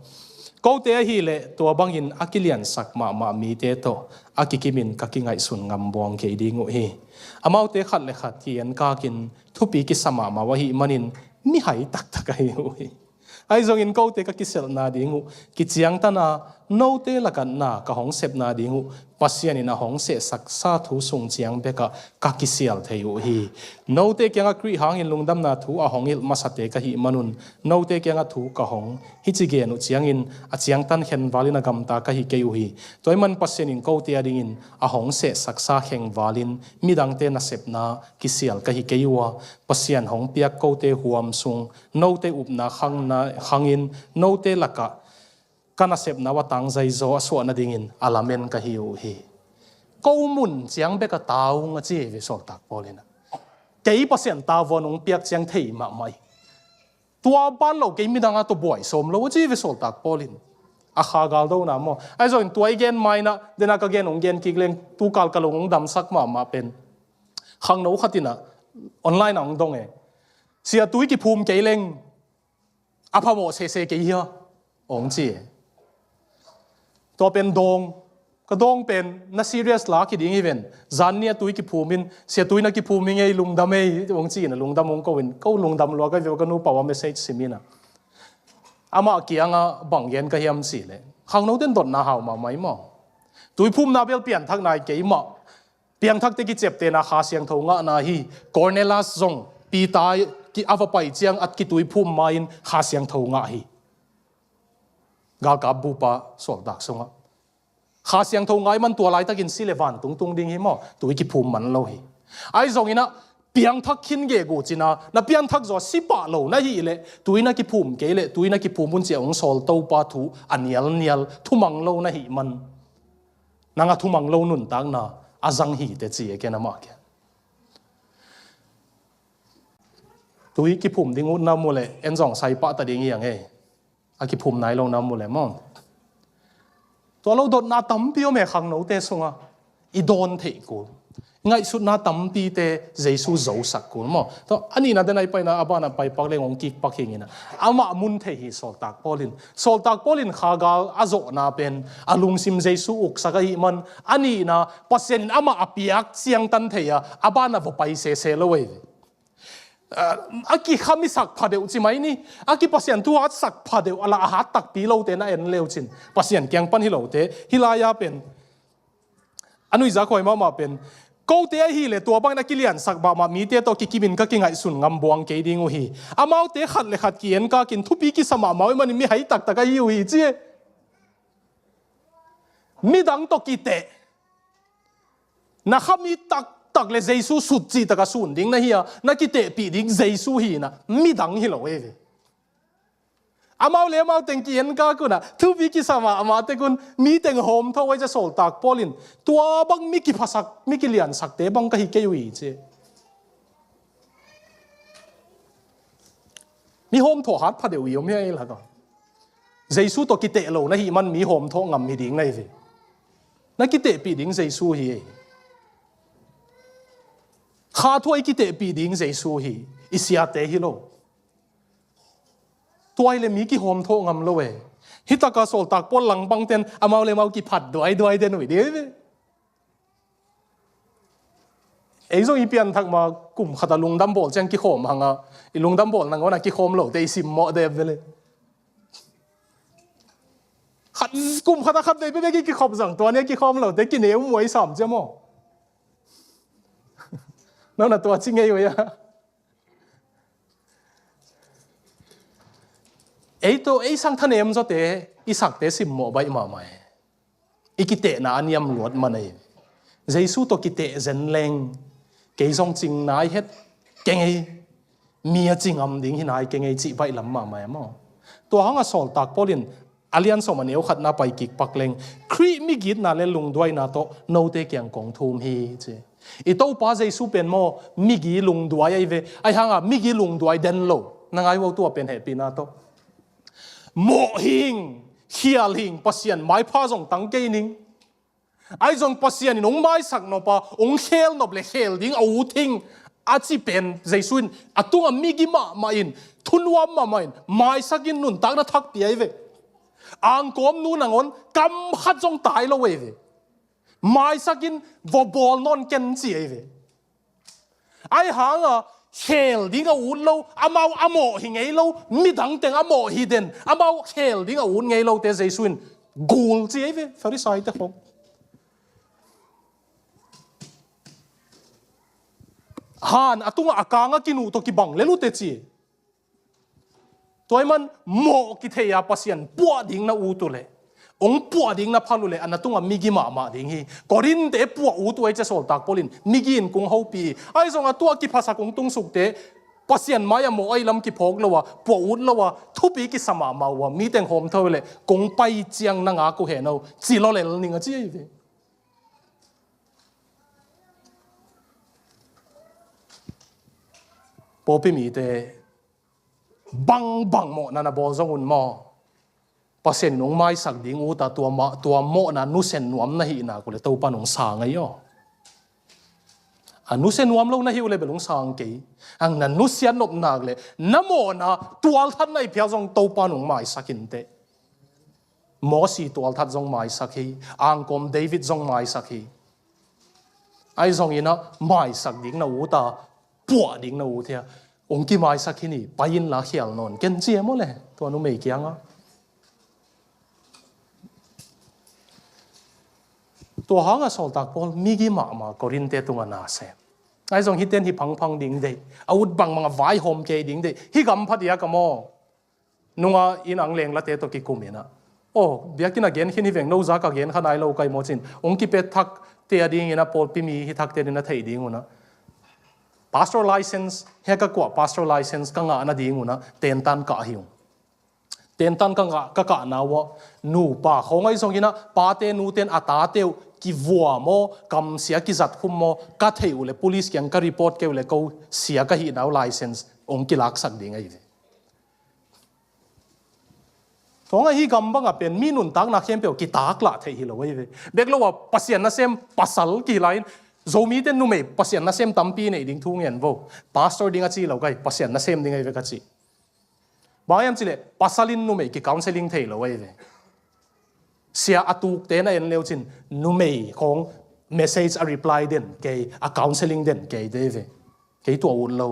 Kote ahih leh tua bangin a kiliansak mahmah mite tawh a kikimin ka kingaihsun ngam buang kei ding uh hi. Amaute khat le khat ki-enkakin thupi kisa mahmah uh ahih manin mihai taktak ahi uh hi. Ahi zongin kote ka kiselhna ding uh kiciangtan a, note lakah na ka hong sepna ding uh Pasian in a hong sehsaksa thu sung ciang bekah ka kisial thei uh hi. Note kiangah Khrih hangin lungdamna thu a hong hilh masate ka hih manun note kiangah thu ka hong hici gen uh ciangin a ciangtan khenvalin a gamta ka hi kei uh hi. Tua ahih man Pasian in kote adingin a hong sehsaksa khengvalin midangte nasepna kisial ka hi kei uh a, Pasian hong piak kote huam sung note upna khangna, khangin note lakah ka nasepna uh a tangzai zaw a suah nadingin a lamen ka hi uh hi. Ko mun ciang bek a ta ung a ci hi ve sawltak Paul in a. Kei Pasian tavuan hong piak ciang thei mahmah hi. Tua ban lo kei midang a tawh buai sawm lo a ci hi ve sawltak Paul in. A kha galdona maw. Ahi zongin tua i gen ma-in a, dena ka gen hong gen kik leng, tu kal ka lung hong damsak mahmah pen. Khangno khat in a, online ah hong dong e. Sia tui kiphum kei leng, a phamawh sese kei hia? Hong ci e. Tua pen dawng, ka dawng pen na serious lak hi ding hi ven. Zan ni a tui kiphum in, sia tui na kiphum hi ngei, lungdam ei, hong ci in a lungdam hong ko in, ko lungdam lua ka veu ka nupa uh a message sim in a. Amah kiangah bang gen ka hiam cih leh. Khangno ten dotna hau mahmah hi maw. Tui phumna bel pianthak nai kei mah. Piangthakte kiciaptehna Kha Siangtho ngahna hi. Cornelius zong Peter a va pai ciang a kitui phum ma-in Kha Siangtho ngah hi. Galkap bupa sawltak sungah. Kha Siangtho ngah ahih man tua laitakin si le vantung tung ding hi maw. Tui kiphum man lo hi. Ahi zongin a piangthak khin gegu cin a, na pianthak zaw si pah lo na hih leh, tui na kiphum kei leh, tui na kiphum un ci a hong sawl Topa thu a nialnial, thumang lo na hih man. Nang a thumang lo nuntakna a zang hi teh ci e ken amah kiang. Tui kiphum ding uh na mu leh en zong sai pah ta ding hi ang e. A kiphum nai lo na mu leh maw. Tua lo dotna tampi om e khangnote sungah. I dawn theih kul. Ngaihsutna tampite Jesu zosak kul maw. Tua a nihna den a i paina a banah pai pak leng hong kik pak hi ing in a. Amah mun thei hi sawltak Paul in. Sawltak Paul in kha gal a zawhna pen a lungsim Jesu uksak ahih man a nihna Pasian in amah a piak ciangtan thei a, a banah va pai sese lo ei. A, a kikhamisak phadeuh ci mai ni. A kipasian thuhatsak phadeuh a la a hat takpi lote na en leu cin. Pasian kiang pan hi lote. Hih lai-a pen. A nuihzak huai mahmah pen. Kote ahih leh tua bangin a kiliansak mahmah mite tawh kikimin ka kingaihsun ngam buang kei ding uh hi. Amaute khat le khat ki-enkakin thupi kisa mahmah uh ahih manin mihai taktak ahi uh hi ci e. Midang tawh kiteh. Na khami taktak le Jesu sut cih taka sun ding na hi a, na kitehpih ding Jesu hi in a, midang hi lo ei ve. Amau le amau teng ki-en kak un a, thupi kisa mahmah tek un, mi teng hawmthawh uh a, sawltak Paul in, tua bang mi kiphasak, mi kiliansakte bang ka hi kei uh hi ci. Mi hawmthawh hat phadeuh i om hi a, ei lak a. Jesu tawh kiteh lo na hih man mi hawmthawh ngam hi ding na hi ve. Na kitehpih ding Jesu hi. Kha thu a i kitehpih ding Jesu hi. I siate hi lo. Tua hi leh mi kihawmthawh ngam lo e. Hih taka sawltak Paul langpangten amau le amau kiphat duaiduai den uh hi ding hi ve. Ei zong i pianthak ma kum khat a lungdam bawl ciang kikhawm hang a, i lungdam bawl nangawn a kikhawm lote i simmawh dep ve le. Khat, kum khat a khat vei bekbek i kikhop zang, tua ni a kikhawm lote kineu muai sam cia maw? Nona tua ci ngei ua ia. Ei tawh ei sang thanem zawte i sakte simmawh baih mahmah e. I kitehna a niam luat man ei. Jesu tawh kiteh zen leng kei zong cing nai het keng ei. Mi a ci ngam ding hi nai keng ei cih baih lam mahmah e maw? Tua hanga sawltak Paul in a lian sawm a neu khatna pai kik pak leng Khrih migitna le lungduaina tawh note kiang kong thum hi ci. I Topa Jesu pen maw migi lungduai ahi ve. Ahi hanga migi lungduai den lo. Na ngai uh tua pen hehpihna tawh mawh hing, khial hing, Pasian maipha zong tang kei ning. Ahi zong Pasian in hong maisak nop a, hong khel nop le khel ding a ut hing a ci pen Jesu in a tunga migi mahmah in, thunuam mahmah in, maisak in nuntakna thak pia hi ve. Angkawm nu nangawn kam khat zong tai lo hi ve. Maisak in va bawl nawn ken ci hi ve. Ahi hanga khel ding a ut lo, amau a mawh hi ngei lo, midang teng a mawh hi den, amau khel ding a ut ngei lote Jesu in gul ci hi ve, Farisai te khong. Han a tunga a kanga kinuh tawh kibang lel uh teh ci. Tua ahih man mawh kithei a Pasian puah ding na ut uh leh, hong puah ding na phal uh leh, a na tunga migi mahmah ding hi. Korinthte puah ut uh ahi cia sawltak Paul in migi in kong hopih hi. Ahi zong a tua kiphasak hong tungsukte Pasian mai a mawh ahi lam kiphawk lo a, puah ut lo a, thupi kisa mahmah uh a, mi teng hawm tho leh kong pai ciang na ngak uh hen aw, ci lawlel ning a ci ahi ve. Pawlpi mite bangbang mawhna na bawl zong un maw, Pasian in hong maisak ding ut a, tua ma-, tua mawhna nusia nuam na hih nak uh leh Topa in hong sang ahi aw. A nusia nuam lo na hih uh leh bel hong sang kei. Ang na nusia nop nak leh na mawhna tualthat na hi phial zong Topa in hong maisak inteh. Mosi tualthat zong maisak hi, angkawm David zong maisak hi. Ahi zongin a maisak ding na ut a, puah ding na ut hi a, hong kimaisak hi ni, pai inla khial nawn ken ci hi maw le, tua numei kiangah. Tua hanga sawltak Paul migi mahmah Korinthte tungah na sem. Ahi zong hihte in hih phangphang ding deih, a ut bangbang a vaihawm kei ding deih, hih gam pha diak a maw. Nunga inn ang lenglate tawh kikum in a, aw, biakinn a gen khin hi veng, no zak a gen kha nai lo ka hi maw cin, hong kipia thakte a dingin a pawlpi mi hi thakte in a theih ding un a, pastor license, hia ka kuah pastor license ka ngah nading un a tentan kah hi ung. Tentan ka ngah, ka kahna uh ah nupa khawng ahi zongin a pate nute in a tate uh kivua maw, kamsia kizat khum maw, ka theih uh leh police kiang ka report kei uh leh ko sia ka hihna uh license hong kilaksak ding ahi ve. Tua hang a hih gam bangah pen mi nuntakna khempeuh kitaklah theih hi lo ahi ve. Bek lo a Pasian nasem pasal kihi lai-in, Zomite numei Pasian nasem tampi neih ding thu ngen vo. Pastor ding a ci lo ka hi, Pasian nasem ding ahi ve ka ci. Bang hiam cih leh pasal in numei ki counselling thei lo ahi ve. Sia a tukte na en leu cin numei khawng message a reply den kei, a counselling den kei te ahi ve. Kei tua ut lo.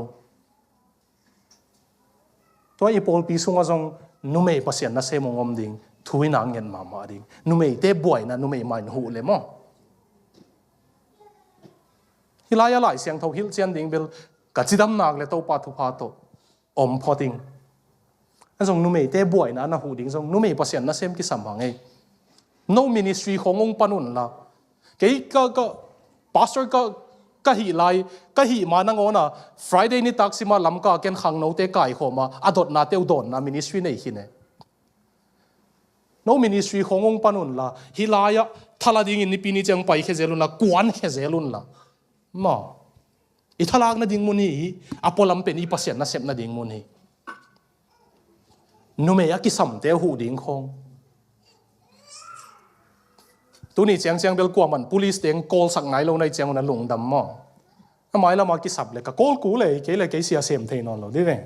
Tua i pawlpi sungah zong numei Pasian nasem hong om ding thu i na nget mahmah ding. Numeite buaina, numei mai in huh le maw. Hih lai-ah Lai Siangtho hilh cian ding bel ka cidam nak le Topa thupha tawh om phot ing. A zong numeite buaina na huh ding zong numei Pasian nasem kisam hang ei. No ministry khawng hong pan unla. Kei ka, ka, pastor ka, ka hih lai, ka hih ma nangawn a, Friday nitak sima Lamka ken khangnote kaikhawm a, a dotnate uh dawnna ministry nei khin e. No ministry khawng hong pan unla, hih lai-ah thala dingin nipi ni ciang paikhia zel unla, kuankhia zel unla. Maw. I thalak nading mun hi, a pualam pen i Pasian nasep nading mun hi. Numei a kisamte a huh ding khawng. Tuni ciangciang bel kuaman police teng call sak nai lo na hih ciang un a lungdam maw. A mailam a kisap le ka call kul le, kei le kei sia sem thei nawn lo dih ve.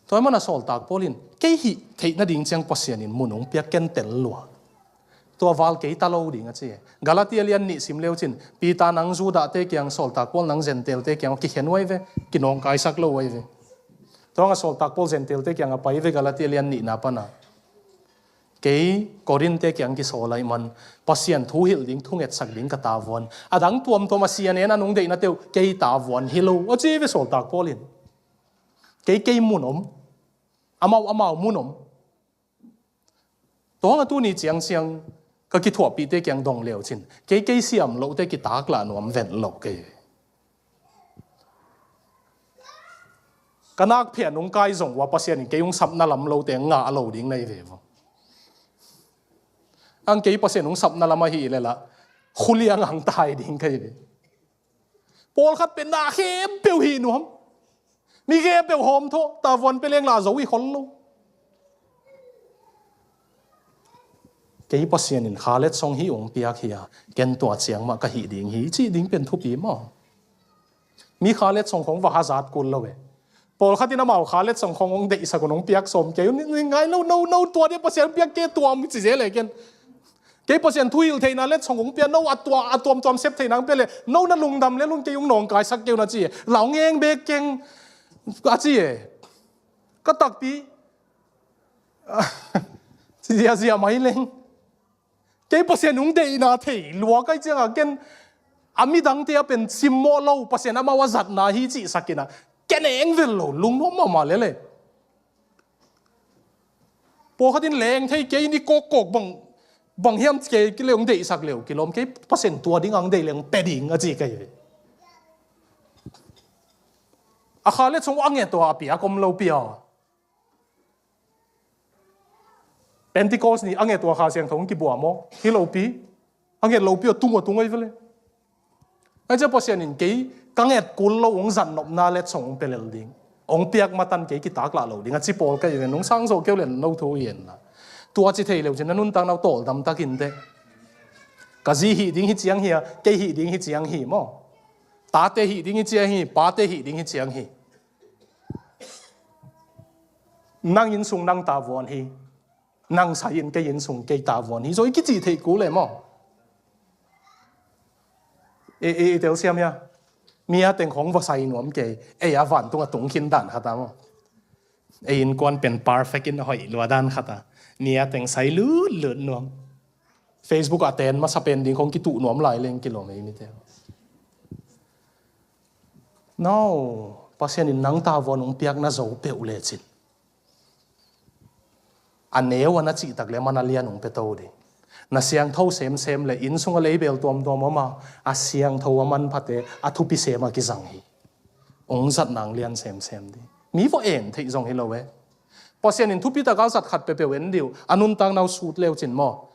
Tua ahih man a sawltak Paul in kei hih theih nading ciang Pasian in mun hong piak ken tel lua. Tua val kei ta lo ding a ci. Galatia lian nih sim leu cin, Peter nang Judahte kiang, sawltak Paul nang Gentailte kiang kikhen uh ahi ve, kinawngkaisak lo uh ahi ve. Tua hang a Sawltak Paul Gentile-te kiangah pai ve, Galatia lian nihna pana, kei Korinth-te kiang kisawl ahih man Pasian thu hilh ding, thungetsak ding ka tavuan. A dang tuamtuam a sianen a nung deihnate uh kei tavuan hi lo a ci ve Sawltak Paul in. Kei kei mun om, amau amau mun om. Tua hang a tuni ciangciang ka kithuahpihte kiang dong leucin, kei kei siam lohte kitaklah nuam ven lo kei. Ka nakphiat nung kai zong ua Pasian in kei hong sapna lam lote ngah lo ding na hi ve vo. Ang kei Pasian hong sapna lam ahih leh lah khuliang ang tai ding ka hi ve. Pawlkhat pen na khempeuh hih nuam. Mi khempeuh hawm thawh, tavuan pia leng lah zo hi khol lo. Kei Pasian in kha letsong hih hong piak hi a, ken tua ciang mah ka hih ding hi cih ding pen thupi maw? Mi kha letsong khong va hazat kul lo e. Pawlkhat in amau kha letsong khong hong deihsak un hong piak sawm kei un, ngai lo, no, no, tua dia Pasian piak kei tua om ci zel e ken. Kei Pasian thu hilh theihna letsong hong pia, no a tua, a tuamtuam sep theihna hong pia le, no na lungdam le lun kei hong nawngkaisak kei un a ci e. Lau ngeng bek keng a ci e. Ka takpi. Ziazia mai leng. Kei Pasian hong deihna thei lua kai ciangah ken a midangte a pen simmawh lo, Pasian amau a zatna hi cihsak inah ken eng vel lo, lungnuam mahmah lele. Pawlkhat in leng thei kei in i kawkkawk bang, bang hiam kei kileh hong deihsak leh uh kilawm, kei Pasian tua ding ang deih leh hong pia ding a ci kei ve. A kha letsong a nget uh a piak om lo pia. Pentecost ni a nget uh a Kha Siangtho hong kibuam aw, hi lopi. A nget lopi aw, tung aw, tung ahi vele. Ahi ciah Pasian in kei ka nget kul lo hong zat nopna letsong hong pia lel ding, hong piak matan kei kitaklah lo ding a ci pawl ka hi ven, hong sang zawh keu len lo thu hi henla. Tua ci thei leu cin na nuntakna uh tawldam takin teh. Ka zi hih ding hi ciang hi a, kei hih ding hi ciang hi maw? Tate hih ding hi ciang hi, pate hih ding hi ciang hi. Nang inn sung nang tavuan hi. Nang sai in kei inn sung kei tavuan hi zaw i kici theih kul e maw? E, e, i telsiam hia? Mi a teng khong va sai nuam kei. Ei a vantung a tung khin dan khat a maw? Ei innkuan pen perfect in a hoih lua dan khat a. Mi a teng sai lutlut nuam. Facebook a ten masa pen ding khong kituh nuam lai leng kilawm ei mite. No, Pasian in nang tavuan hong piakna zo peuh lecin a neu a na cihtak le man a lian hong pia to ding. Na siangtho semsem le inn sung a leibel tuamtuam om a, a siangtho a manphate a thupi sem a kizang hi. Hong zat nang lian semsem ding. Mi va en theih zong hi lo e. Pasian in thupi taka zat khat peuhpeuh en dih uh, a nuntakna uh sut leu cin maw?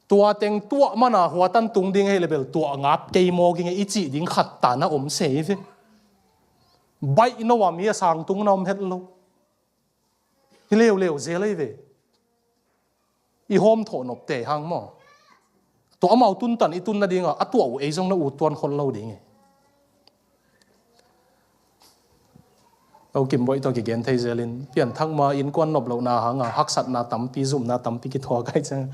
Tua teng tuah mana hua tan tung ding ahi le bel tuah ngap kei maw ging e i cih ding khat ta na om se hi ve. Baih no a mi a sang tung na om het lo. Hi leuleu zel ahi ve. I hawm thawh nopte hang maw? Tua amau tuntan i tun nadingah a tuah uh ei zong na ut tuan khol lo ding e. Lo Kim Boih tawh kigen thei zelin pianthak ma innkuan nop lohna hanga haksatna tampi, zumna tampi kithuak ai ciang.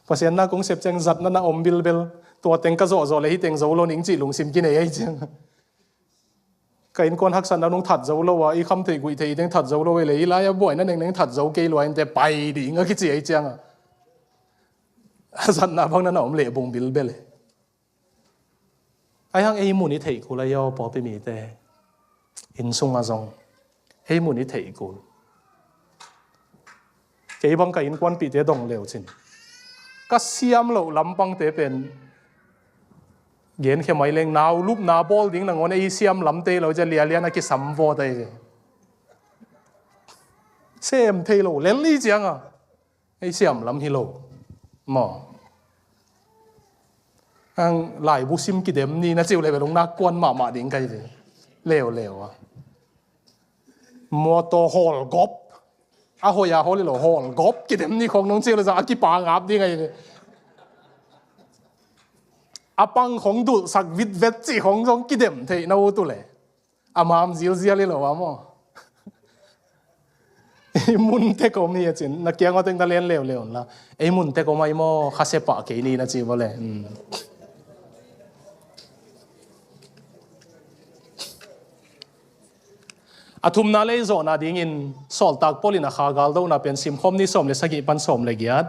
Pasian na kong sep ciang zatna na om bilbel. Tua teng ka zawhzawh le hi teng zo lo ning cih lungsim kinei ai ciang. Ka innkuan haksatna nung that zo lo a, i kham theih guih theih i teng that zo lo e le, i lai a buaina nengneng that zo kei lua in te pai ding a kici ai cianga. A zatna bang na na om leh bung bilbel e. Ai hang ei mun i theih kul a i aw pawlpi mite. Inn sunga zong ei mun i theih kul. Kei bang ka innkuanpihte dong leu cin ka siam loh lampangte pen genkhia mai leng nau lupna bawl ding nangawn ei siam lamte lo cia lialian a kisam vawt ahi ve. Sem thei lo lel i cianga ei siam lam hi lo maw? Ang laibu sim kidem ni na ciu le belung nak kuan mahmah ding kai ve. Leuleu a motor hawlgawp a hoih a hawl i lo hawlgawp kidem ni khong nong ciu le zah a kipa ngap ding ai ve. A pang khong dulhsak vitvet cih khong zong kidem theih na ut uh le a mam zilzial i lo a maw? Ei mun tek om hi a cin na kiang aw teng na len leuleu la. Ei mun tek om ai maw, kha sepah kei ni na ci maw le. Hmm. A thumna le i zawhna dingin Sawltak Paul in a Kha galdona pen simkhawm ni sawm le sagih pan sawm le giat.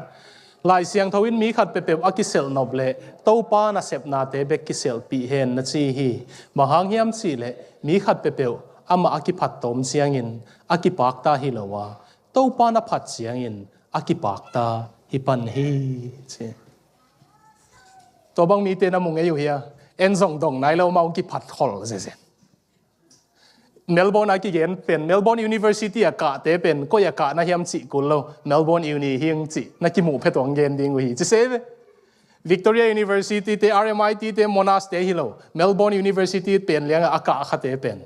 Lai Siangtho in mi khat peuhpeuh a kiselh nop le Topa nasepnate bek kiselhpih hen na ci hi. Bang hang hiam cihleh mi khat peuhpeuh amah a kiphat tawm ciangin a kipakta hi lo a, Topa na phat ciangin a kipakta hi pan hi, ci. Tua bang mite na mu ngei uh hia? En zong dong nai lo, amau kiphat khol zezen. Melbourne a kigen pen, Melbourne University a kahte pen koi a kah na hiam cih kul lo, Melbourne Uni hing cih na kimuh phet uh hong gen ding uh hi, ci se ve. Victoria University te, R M I T te, Monash te hi lo, Melbourne University pen liang a kah khate pen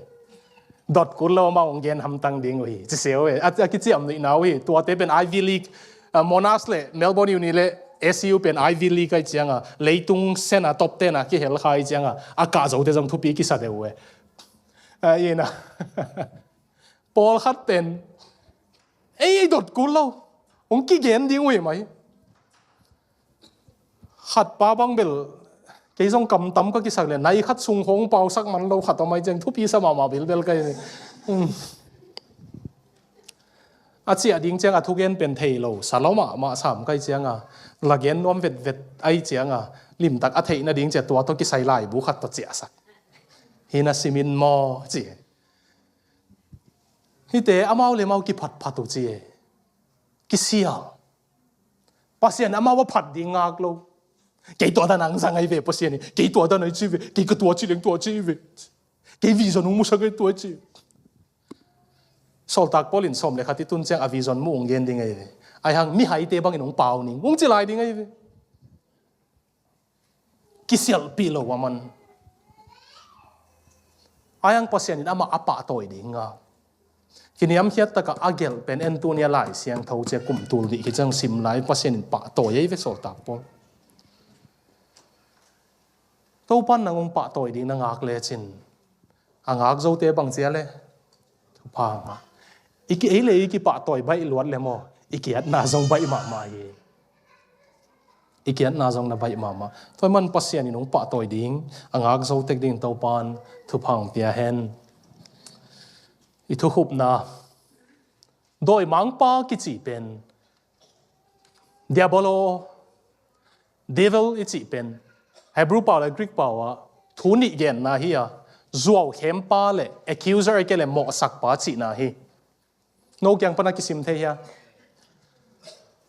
dot kul lo, amau hong gen hamtang ding uh hi, ci se uh e. A, a kiciam nuihna uh hi. Tuate pen Ivy League, a, Monash le Melbourne Uni le S U pen Ivy League ai cianga, leitung sena top ten a kihel kha ai cianga, a kah zote zong thupi kisa deuh uh e. A, ina. Pawlkhat pen ei, ei dot kul lo, hong kigen ding uh hi mai. Khat pa bang bel, kei zong kamtam ka kisak le, nai khat sung hong pausak man lo khat a mai ciang thupi sa mahmah bilbel kai. Hmm. A ciah ding ciang a thugen pen thei lo sa lo mahmah sam kai cianga, la gen nuam vetvet ai cianga, limtak a theih nading ciah tua tawh kisai laibu khat tawh ciahsak. Hi na simin maw ci. Hite amau le amau kiphatphat uh ci e. Kisial. Pasian amau a phat ding ngak lo. Kei tua dan ang zang ai ve Pasian hi. Kei tua dan ai ci ve. Kei ka tua ci leng tua ci ve. Kei vision hong musak ai tua ci. Sawltak Paul in sawm le khat i tun ciang a vision mu hong gen ding ai ve. Ai hang mihaite bangin hong pau ning hong ci lai ding ai ve. Kisialhpih lo a man. Ai ang Pasian in amah a pahtawi ding a. Kiniamkhiat takah a gelh pen en tuni a Lai Siangtho cia kum tul nih hi ciang sim lai Pasian in pahtawi ei ve Sawltak Paul. Topan nang hong pahtawi ding na ngak lecin a ngak zote bang cia le thupha ngah. I ki ei le i kipahtawi baih luat le maw, i kiatna zong baih mahmah hi. I kiatna zong na baih mahmah. Tua man Pasian in hong pahtawi ding a ngak zo tek ding Topan thupha hong pia hen. I thukhupna, dawimangpa kici pen, diabolo, devil i cih pen Hebrew pau le Greek pau ah thu nih genna hi a, zuaukhempa le accuser a ke le mawhsakpa cihna hi. No kiang pana kisim thei hia?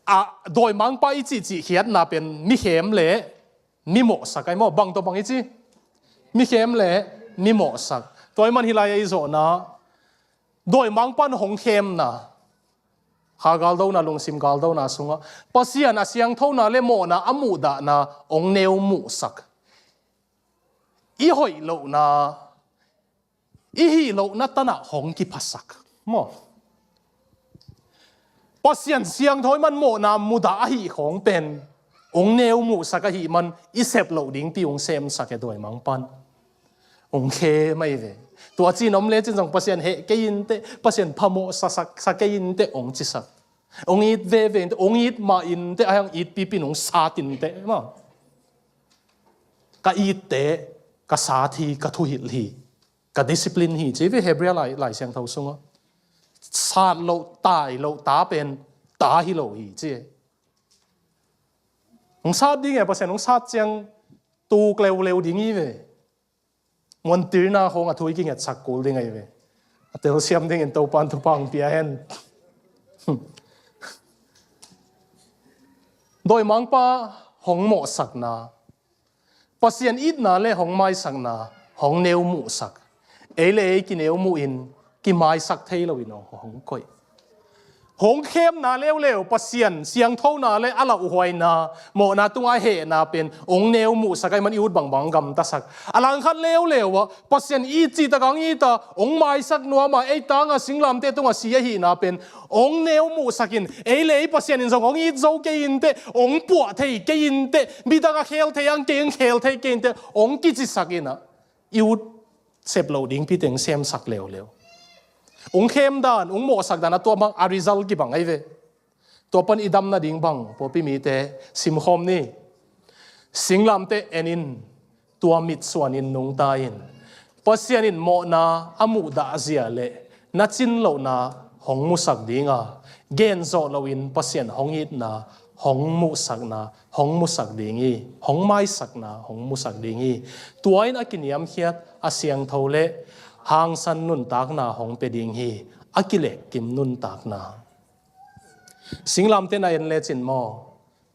A, dawimangpa i cihcih khiatna pen mikhem le mi mawhsak ai maw? Bang tawh bang i ci? Mikhem le mi mawhsak. Tua i man hi lai a i zawhna dawimangpan hong khemna, kha galdona, lungsim galdona sungah Pasian a siangthona le mawhna a muhdahna hong neu muhsak. I hoih lohna, i hih lohna tanah hong kiphasak maw? Pasian siangtho i man mawhna mudah ahih khawng pen hong neu muhsak ahih man i sep loh dingpi hong semsak e dawimangpan. Hong khem ahi ve. Tua cin om lecin zong Pasian heh kei inteh, Pasian phamawh sa, sa, sa kei inteh hong cisak. Hong it veve inteh, hong it mah inteh, a hong it pipin hong sat inteh maw? Ka itteh, ka sat hi, ka thuhilh hi, ka discipline hi ci ve Hebrew lai, Lai Siangtho sungah. Sat loh, tai loh ta pen ta hi lo hi ci. Hong sat ding e, Pasian hong sat ciang tuk leuleu ding hi ve. Muantirna khawng a thu i kingetsak kul ding ahi ve. A telsiam dingin Topan thupha hong pia hen. Dawimangpa hong mawhsakna, Pasian itna le hong maisakna hong neu muhsak. Ei le ei kineu muhin kimaisak thei loin hong, hong koih. Hong khemna leuleu, Pasian siangthona le a lauhuaina, mawhna tunga hehna pen hong neu muhsak ahi man i ut bangbang gamtasak. A langkhat leuleu ah Pasian it cihtak hong it a, hong maisak nuam a, ei tanga singlamteh tunga si ahihna pen hong neu muhsak in, ei le ei Pasian in zong hong it zo kei inteh, hong puah thei kei inteh, midang a khel thei ang kei, hong khel thei kei inteh, hong kicisak in ah, i ut sep loh dingpi teng semsak leuleu. Hong khem dan, hong mawhsak dan a tua bang a result kibang ahi ve. Tua pan i dam nading bang, pawlpi mite simkhawm ni. Singlamteh en in, tua mitsuan in nungta in. Pasian in mawhna a muhdah zia le Na cin lohna hong musak ding a, gen zawh loin Pasian hong itna hong muhsakna hong musak ding hi, hong maisakna hong musak ding hi. Tua in a kiniamkhiat, a siangtho le hangsan nuntakna hong pia ding hi, a kilekkim nuntakna. Singlamteh na en lecin maw,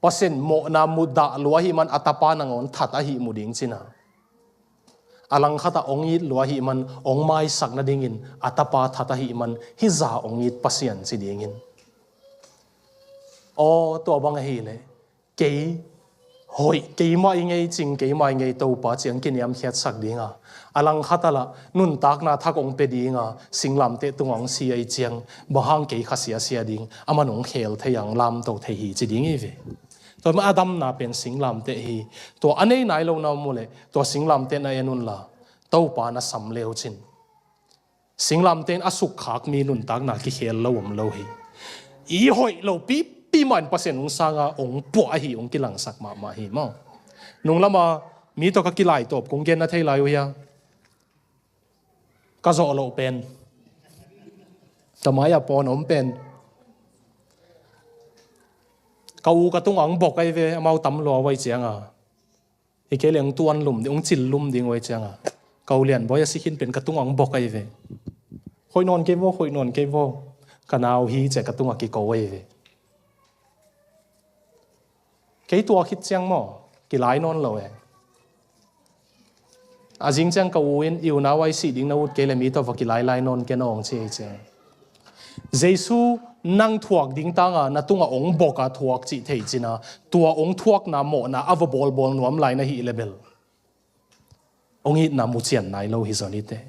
Pasian mawhna mudah lua ahih man a tapa nangawn that ahi mu ding cina. A langkhatah hong it lua ahih man hong maisak nadingin a tapa that ahih man hih zah hong it Pasian ci dingin. Aw, tua bang ahileh kei hoih, keimah i ngei cing, keimah i ngei Topa ciang kiniamkhiatsak dinga, a langkhatah lah nuntakna thak hong pia dinga, singlamteh tungah hong si ahi ciang, bang hang kei kha siasia ding, aman hong khel thei a, hong lamto thei hi ci ding hi ve. Tua mah a damna pen singlamteh hi. Tua a nei nai lo na om uh leh tua singlamteh na en unla, Topa na sam leucin. Singlamteh in a sukkhak mi nuntakna kikhel lo om lo hi. I hoih lo pipi mah in Pasian hong sanga hong puah ahi, hong kilangsak mahmah hi maw. Nunglama mi tawh ka kilaitawp kong gen na thei lai uh hia? Ka zawh loh pen, ka mai-ah pawn om pen, ka u ka tungah hong bok ahi ve, amau tam lua uh ahi cianga. Hi kei leh hong tuan lum ding, hong cil lum ding uh ahi cianga, ka u Lianbawi a si khin pen ka tungah hong bok ahi ve. Hoih nawn kei vaw, hoih nawn kei vaw, ka nau hi ci-a ka tungah kiko ahi ve. Kei tua khit ciang maw, kilai nawn lo e. A zing ciang ka u in, i unau a i sih ding na ut kei leh mi tawh va kilailai nawn ken aw, hong ci ahi ciang. Jesu nang thuak ding tanga na tungah hong boka thuak cih thei cina, tua hong thuakna mawhna a va bawlbawl nuam lai na hih leh bel, hong itna mucian nai lo hi zaw ni teh.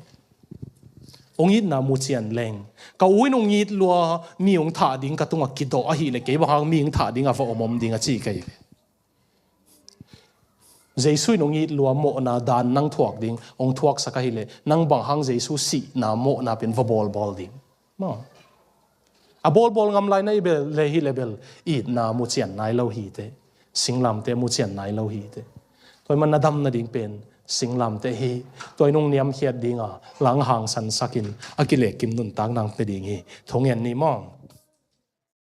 Hong itna mucian leng, ka u in hong it lua, mi hong thah ding ka tungah kidawh ahih leh kei bang hang mi hong thah ding a va om om ding a ci kei ve. Jesu in hong it lua mawhna dan nang thuak ding hong thuaksak ahih leh, nang bang hang Jesu sihna mawhna pen va bawlbawl ding maw. A bawlbawl ngam lai na hih leh bel, itna mucian nai lo hi teh. Singlamteh mucian nai lo hi teh. Tua ahih man na dam nading pen singlamteh hi. Tua in hong niamkhiat dinga, lang hangsansakin a kilekkim nuntakna hong pia ding hi. Thungen ni maw.